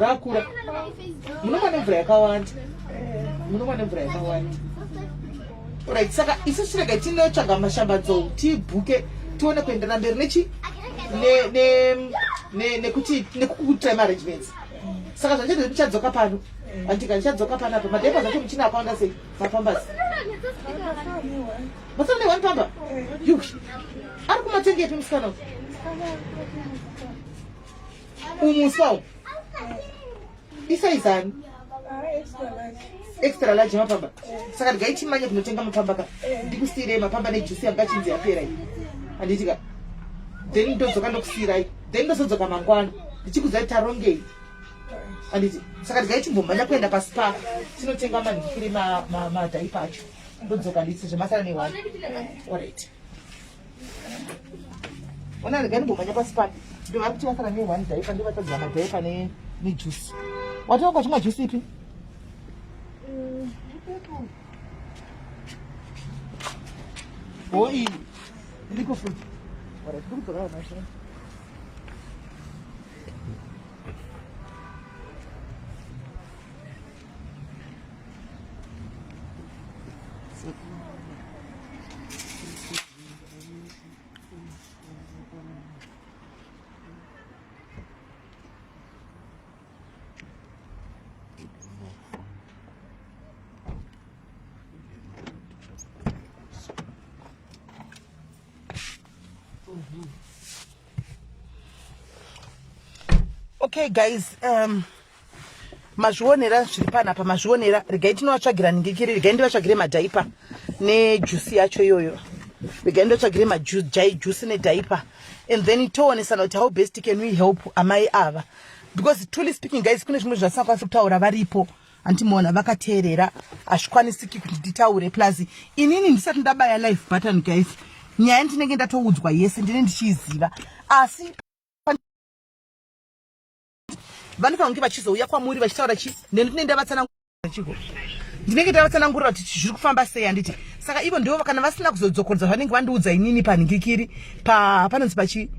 Speaker 1: Rakura. Munomwa nemvura yakawanda. Munomwa nemvura yakawanda. Right, saka isu chirega tinotsvaga mashambadzo tibhuke tione kuenderana mberi nechi ne ne ne nekuti nekukuitira maarrangements. Saka zvachete ndichadzoka pano. Andika ndichadzoka pano apa. Madhaipa zacho muchina akawanda sei? Mapambasi. Masana ne one pamba? Yush. Ari kumatengepi musikana uyu? Umuswa uyu. Isaizani? Extra large mapamba. Saka regai timanye kunotenga mapamba ka. Ndikusiirei mapamba nejuice yanga chinzi yapera iyi. Handiti ka. Then ndodzoka ndokusiirai. Then ndozodzoka mangwana. Ndichikudzai tarongei. Handiti. Saka regai timbomhanya kuenda paspa tinotenga manhikiri madhaipa acho. Ndodzoka nditi zvemasara nehwani. Alright. Ona rega ndimbomhanya pasi pano. Ndovari kuti vasara nehwani dhaipa ndovatadzira madhaipa nejuice. Watanga kwachimwa juice ipi? Oh, iyi. Ndiko futi. Alright, ndikudzoka nacho. Okay guys, mazvionera zviri panapa, mazvionera. Regai tinovatsvagira ningikiri, regai ndivatsvagire madhaipa nejusi yacho iyoyo. Regai ndivatsvagire majusi nedhaipa and then toonesana kuti how best can we help amai ava, because truly speaking guys, kune zvimwe zvasingakwanisi kutaura varipo. Andimuona vakateerera, hazvikwanisiki kuti nditaure. Plus inini ndisati ndabaya live button guys, nyaya ndinenge ndatoudzwa yese, ndine ndichiiziva, asi vanofanira kunge vachizouya kwamuri vachitaura chi neni ndinenge ndavatsanangura, ndinenge ndavatsanangurira kuti zviri kufamba sei, handiti? Saka ivo ndivo kana vasina kuzodzokorodza zvanenge vandiudza inini panhingikiri panonzi pachi.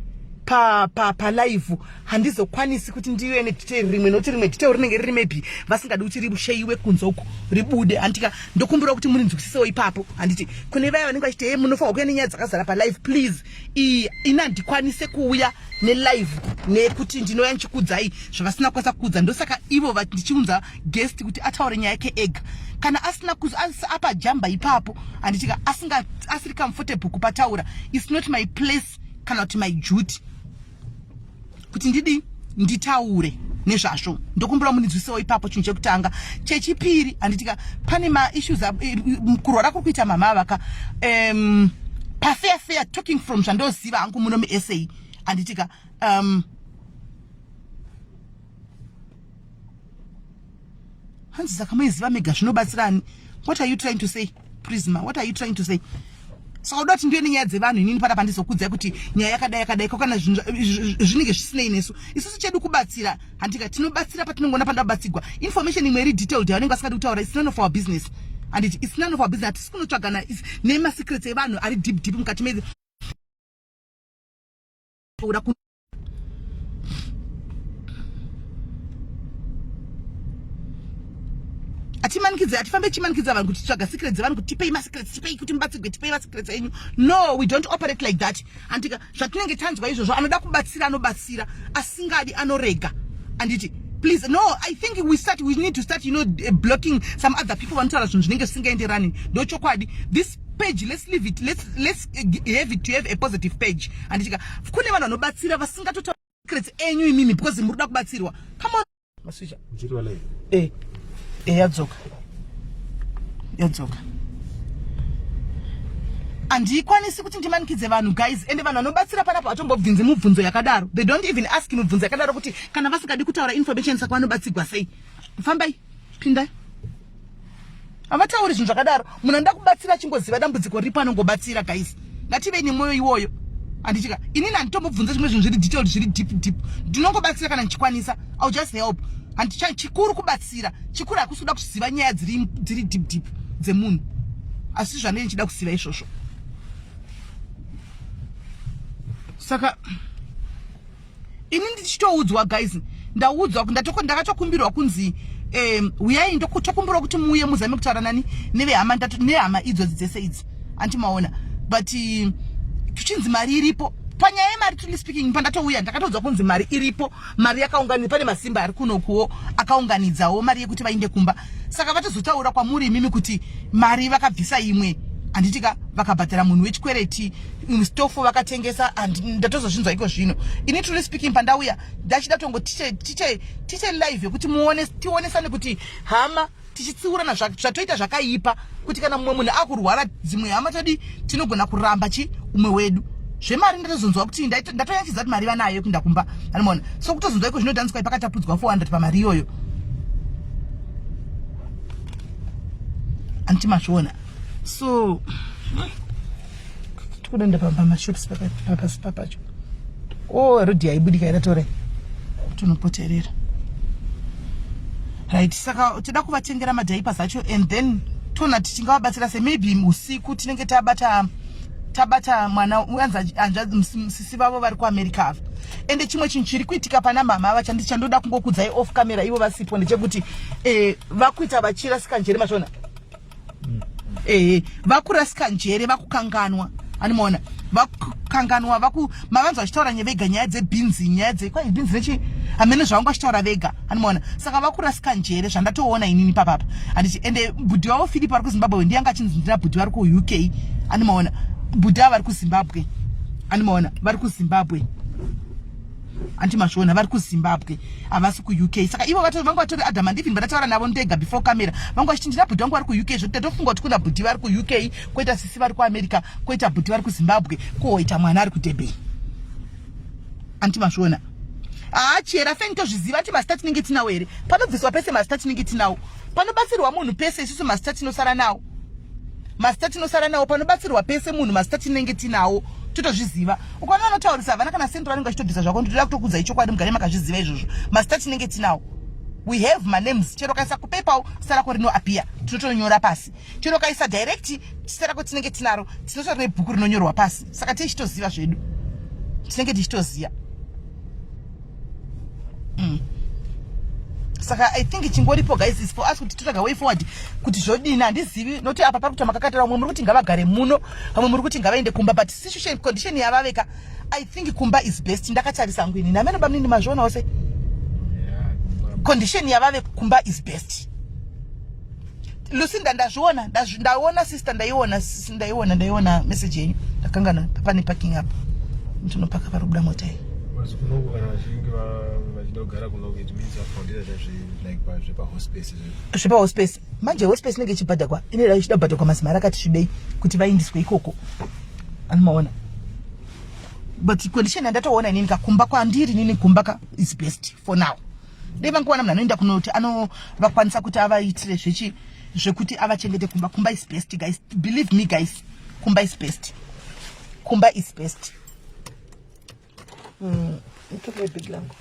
Speaker 1: pa pa pa live handizokwanisi kuti ndive nedetail rimwe nokuti rimwe detail rinenge riri maybe vasingadi kuti risheiwe kunze uku ribude handitika ndokumbira kuti murinzwisisewo ipapo handiti kune vaya vanenge vachiti hey munofanirwa kuuya nenyaya dzakazara palive please iyi ini handikwanise kuuya nelive nekuti ndinouya ndichikuudzai zvavasina kukwanisa kuudza ndosaka ivo ndichiunza guest kuti ataure nyaya yake ega kana asina apa jamba ipapo handitika asinga asiri comfortable kupataura its not my place kana kuti my duty kuti ndidi nditaure nezvazvo ndokumbira munizwisewo ipapo chinhu chekutanga chechipiri handitika pane maissues eh, kurwara kuri kuita mama avaka um, pafair fair talking from zvandoziva hangu muno musa handitika um, hanzi saka moiziva mega zvinobatsirani what are you trying to say prisma what are you trying to say saka uda kuti ndive nenyaya dzevanhu inini pana pandizokudzai kuti nyaya yakadai yakadai ko kana zvinenge zvisinei nesu isusu chedu kubatsira handika tinobatsira patinongoona panoda kubatsigwa information imwe iri detailed yavanenge vasingadi kutaura its none of our business handiti its none of our business hatisi kunotsvagana nemasecrets evanhu ari deep deep mukati me kuda ku atimanikidze atifambe tichimanikidza vanhu kuti tsvaga secrets dzevanhu kuti tipei masecrets tipei kuti mubatsigwe tipei masecrets enyu no we don't operate like that andika zvatinenge tanzwa izvozvo anoda kubatsira anobatsira asingadi anorega anditi please no i think we start we need to start you know eh, blocking some other people vanotaura zvinhu zvinenge zvisingaenderani ndochokwadi this page let's leave it let's, let's eh, have it to have a positive page handitika kune vanhu vanobatsira vasingatotaura secrets enyu imimi because muri kuda kubatsirwa come on maswitcha eh eh yadzoka yadzoka handikwanisi kuti ndimanikidze vanhu guys ende vanhu vanobatsira panapa vatombobvinzi mubvunzo yakadaro they don't even ask mibvunzo yakadaro kuti kana vasingadi kutaura information saka vanobatsigwa sei fambai pindai havatauri zvinhu zvakadaro munhu anoda kubatsira achingoziva dambudziko riripo anongobatsira guys ngativei nemwoyo iwoyo handichika inini handitombobvunza zvimwe zvinhu zviri detailed zviri deep deep ndinongobatsira kana ndichikwanisa ill just help handicha chikuru kubatsira chikuru hakusi kuda kuziva nyaya dziri dziri deep deep dzemunhu asi zvandee ndichida kuziva izvozvo saka ini ndichitoudzwa guys ndaudzwa ndakatokumbirwa kunzi um uyai ndokutokumbirwa kuti muuye muzame kutaura nani nevehama nehama idzodzi dzese idzi anti maona but eh, tuchinzi mari iripo panyaya yemari truly speaking pandatouya ndakatoudzwa kunzi mari iripo mari yakaunganidza pane masimba ari kunokuwo akaunganidzawo mari yekuti vainde kumba saka vatozotaura kwamuri imimi kuti mari vakabvisa imwe handitika vakabhadhara munhu wechikwereti stofo vakatengesa and ndatozozvinzwa iko zvino ini truly speaking pandauya ndachida tongo tiche tiche tiche live yekuti muone tionesane kuti hama tichitsiurana zvatoita zvakaipa kuti kana mumwe munhu akurwara dzimwe hama todi tinogona kuramba chi umwe wedu zvemari ndatozonzwa kuti ndatonyatsidza kuti mari vanayo yekuenda kumba anomaona so kutozonzwa iko zvino danzwa pakatapudzwa 400 pamari iyoyo anti mazviona so tikudoenda pamashops papasi papacho o oh, rodhi yaibudika iratore tonopoterera right saka toda kuvatengera madiapers acho and then toona tingavabatsira se maybe usiku tinenge tabata tabata mwana hanzvadzi sisi vavo vari kuamerica ava ende chimwe chinhu chiri kuitika pana mama ava chandoda kungokudzai off camera ivo vasipo ndechekuti eh, vakuita vachirasika njere mazvona ehe vakurasika njere vakukanganwa animaona vakukanganwa vaku mavanzi vachitaura nyevega nyaya dzebhinzi nyaya dze kwai bhinzi nechi hamene zvavanga vachitaura vega animaona saka vakurasika njere zvandatoona inini papapa handiti ende bhudhi vavo philip vari kuzimbabwe ndiye anga achinzi ndina bhudhi vari kuuk animaona bhudhi ava vari kuzimbabwe animaona vari kuzimbabwe anti mazviona vari kuzimbabwe havasi kuuk saka ivo vanga vatori adamant even vandataura navo ndega before camera vanga vachiti ndina bhudhi vangu vari kuuk zvoti tatofunga kuti kuna bhudhi vari kuuk koita sisi vari kuamerica koita bhudhi vari kuzimbabwe koita mwana ari kudurban anti mazviona haa chera feni tozviziva anti mazita tinenge tinawo here panobviswa pese mazita tinenge tinawo panobatsirwa munhu pese isusu mazita tinosara nawo mazita tinosara nawo panobatsirwa pese munhu mazita tinenge tinawo totozviziva ukaona vanotaurisa havana kana senti vanenge vachitobvisa zvako ndinoda kutokudzai chokwadi mugare makazviziva izvozvo mazita tinenge tinawo we have manames chero kaisa kupaypal zita rako rinoappear tinotonyora pasi chero kaisa direct zita rako tinenge tinaro tinotora nebhuku rinonyorwa pasi saka tichitoziva zvedu Tinenge tichitoziya. Saka I think chingoripo guys is for us kuti totsvaga way forward kuti zvodini, handizivi, nokuti apa pari kuita makakatara. Vamwe muri kuti ngavagare muno, vamwe muri kuti ngavaende kumba, but situation, condition yavaveka, I think kumba is best. Ndakatarisa hangu inini, amene bamunini mazvionawo se condition yavave, kumba is best. Lucinda, ndazviona, ndaona sister, ndaiona, ndaiona, ndaiona message yenyu. Ndakangana pane parking apa, tinopaka pari kubuda mota iyi.
Speaker 2: Kunoku kana vachinge vachida kugara kunoku, it means vafundira like zvepahospice.
Speaker 1: Zvepahospice manje, hospice inenge ichibhadhakwa, inenge ichida kubhadhakwa mazimari akati svibei kuti vaindiswe ikoko, anomaona. But condition yandatoona inini kakumba kwandiri nini, kumba ka is best for now. Dai vangowana munhu anoenda kunoti anovakwanisa kuti avaitire zvechi zvekuti avachengete kumba. Kumba is best, guys, believe me guys, kumba is best, kumba is best. Itore big langu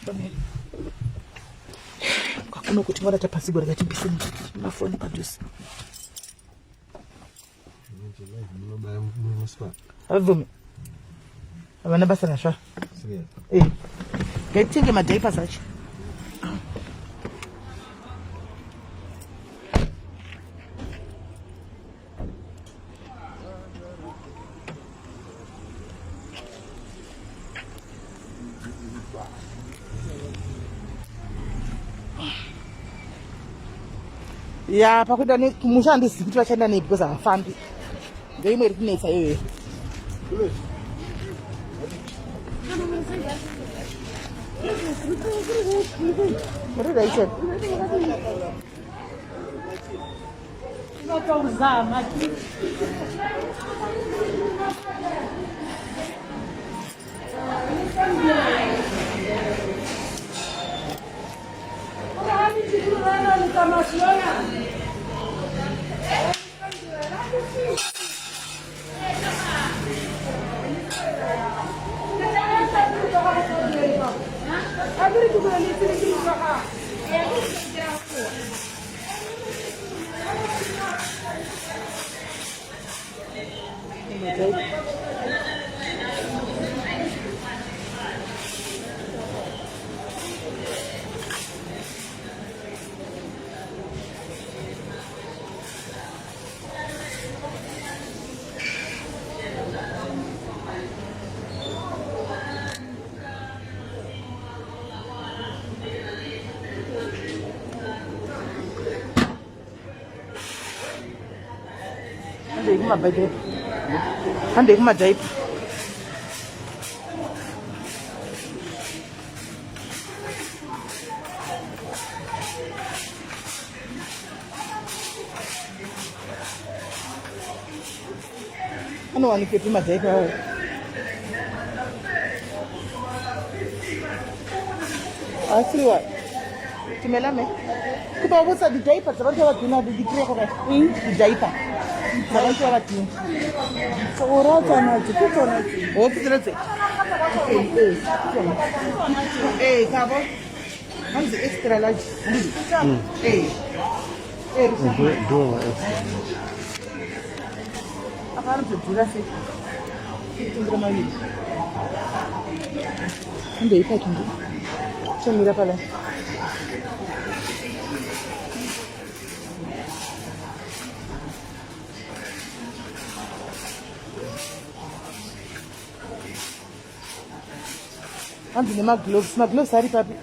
Speaker 1: kwakuno kuti ngona tapasigo rikatibise mafoni padhuze. Havabvumi, havana basa nazva. Ngaitenge madiapers acho. Ya, pakuenda kumusha handizivi kuti vachaenda nei because havafambi. Ndoimwe iri kunetsa iyoyo. What did I say? Handei kumabhadhera, handei kumadiaper. Anowanikwepi madiaper awo? Asiriwa tumela me kuba botsa di-diaper tsa batho ba batona di kry-a go kae? Di-diaper tsa batho ba batona.
Speaker 3: O ra tsona tse, ke tsona tse.
Speaker 1: O, ke tsona tse. Ee, kabo hanzi extra large. Ee, ee. Apa anotodhura sei? Kutengera maviri. Handei parking, tomira pala. Hanzi nemagloves. Magloves ari papi?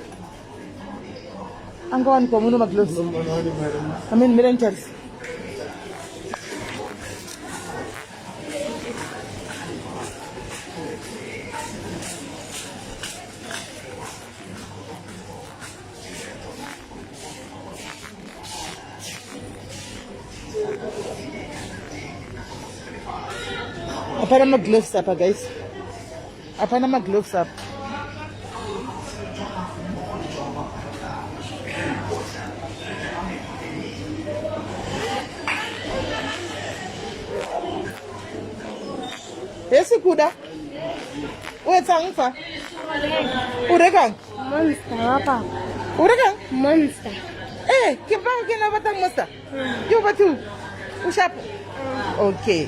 Speaker 1: Angawanikwa muno magloves? Amen, mira nditarisa. Hapana magloves apa guys, hapana magloves apa. Hesi kuda o etsang fa o rekang?
Speaker 6: Monster wa papa.
Speaker 1: O rekang?
Speaker 6: Monster.
Speaker 1: Ee, ke ba ke na batang monster ke o batho o sharp. Okay.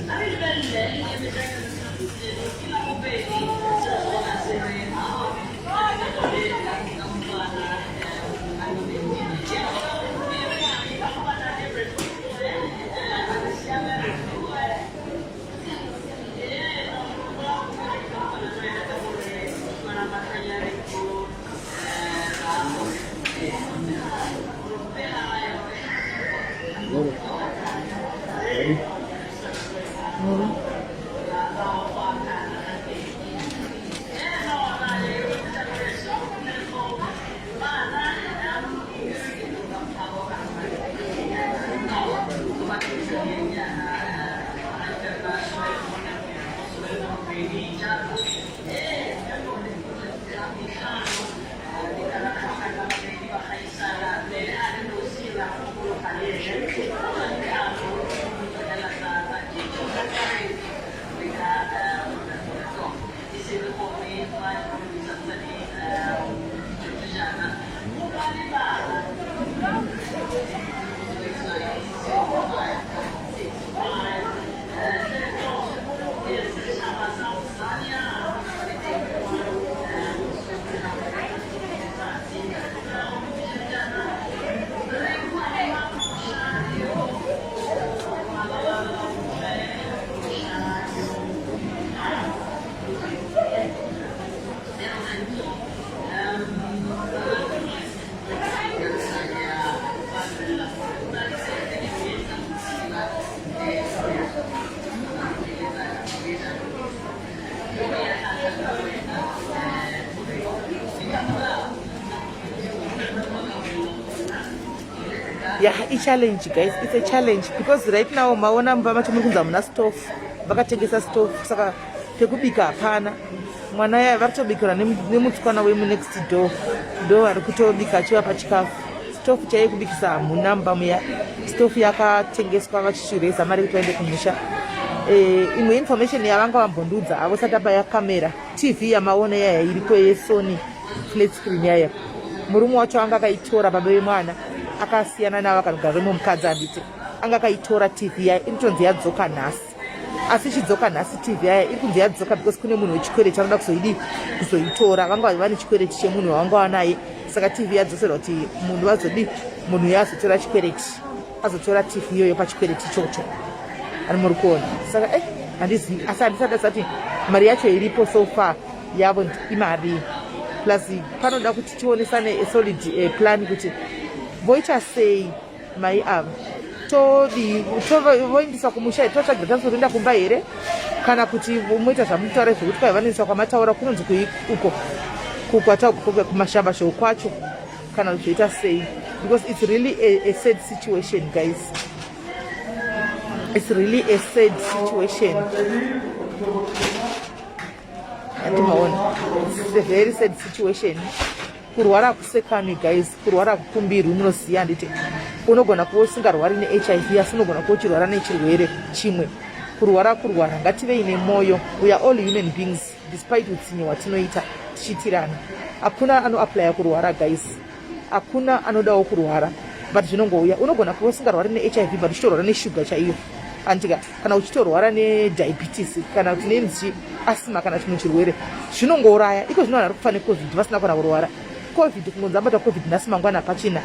Speaker 1: Yeah, i-challenge guys, it's a challenge because right now maona mumba macho muri kunzi hamuna stove, vakatengesa stove saka pekubika hapana. Mwana yaya vari kutobikirwa nemutswana wemunext door, ndo vari kutobika achivapa chikafu. Stove chaiyo kubikisa hamuna mumba muya, stove yakatengeswa vachichireza mari kuti vaende kumusha. Eh, imwe information yavanga vambondiudza avo sati abaya kamera tv yamaona yaya iriko yesony flat screen yaya murume wacho anga akaitora baba vemwana akasiyana navo akanogara rimwe mukadzi handiti anga akaitora tv yaya iri kutonzi yadzoka nhasi asi ichidzoka nhasi tv yaya iri kunzi yadzoka because kune munhu wechikwereti anoda kuzoidii kuzoitora vanga vane chikwereti chemunhu wavanga vanaye saka tv yadzoserwa kuti munhu vazodii munhu uyo azotora chikwereti azotora tv iyoyo pachikwereti ichocho ani muri kuona saka eh handizivi asi handisati asati mari yacho iripo so far yavo imarii plus panoda kuti tionesane a solid plan kuti voita sei mai ava todii voindiswa kumusha totsvagira transport toenda kumba here kana kuti moita zvamutaura zvekuti kwai vanoiswa kwamataura kunonzi kui uko kukwatakuko kumashamba shoko kwacho kana kuti zvoita sei because it's really a sad situation guys it's really a sad situation andimaona it's a very sad situation kurwara hakusekanwi guys kurwara hakukumbirwi munoziva handiti unogona kuva usingarwari nehiv asi unogona kuva uchirwara nechirwere chimwe kurwara kurwara ngativei nemwoyo we are all human beings despite utsinye hwatinoita tichiitirana hakuna anoaplya kurwara guys hakuna anodawo kurwara but zvinongouya unogona kuva usingarwari nehiv but uchitorwara neshuga chaiyo andika kana uchitorwara nediabetes kana kuti nenzi asima kana chimwe chirwere zvinongouraya iko zvino vanhu vari kufa necovid vasina kana kurwara covid kungonzi abata covid nhasi mangwana hapachina.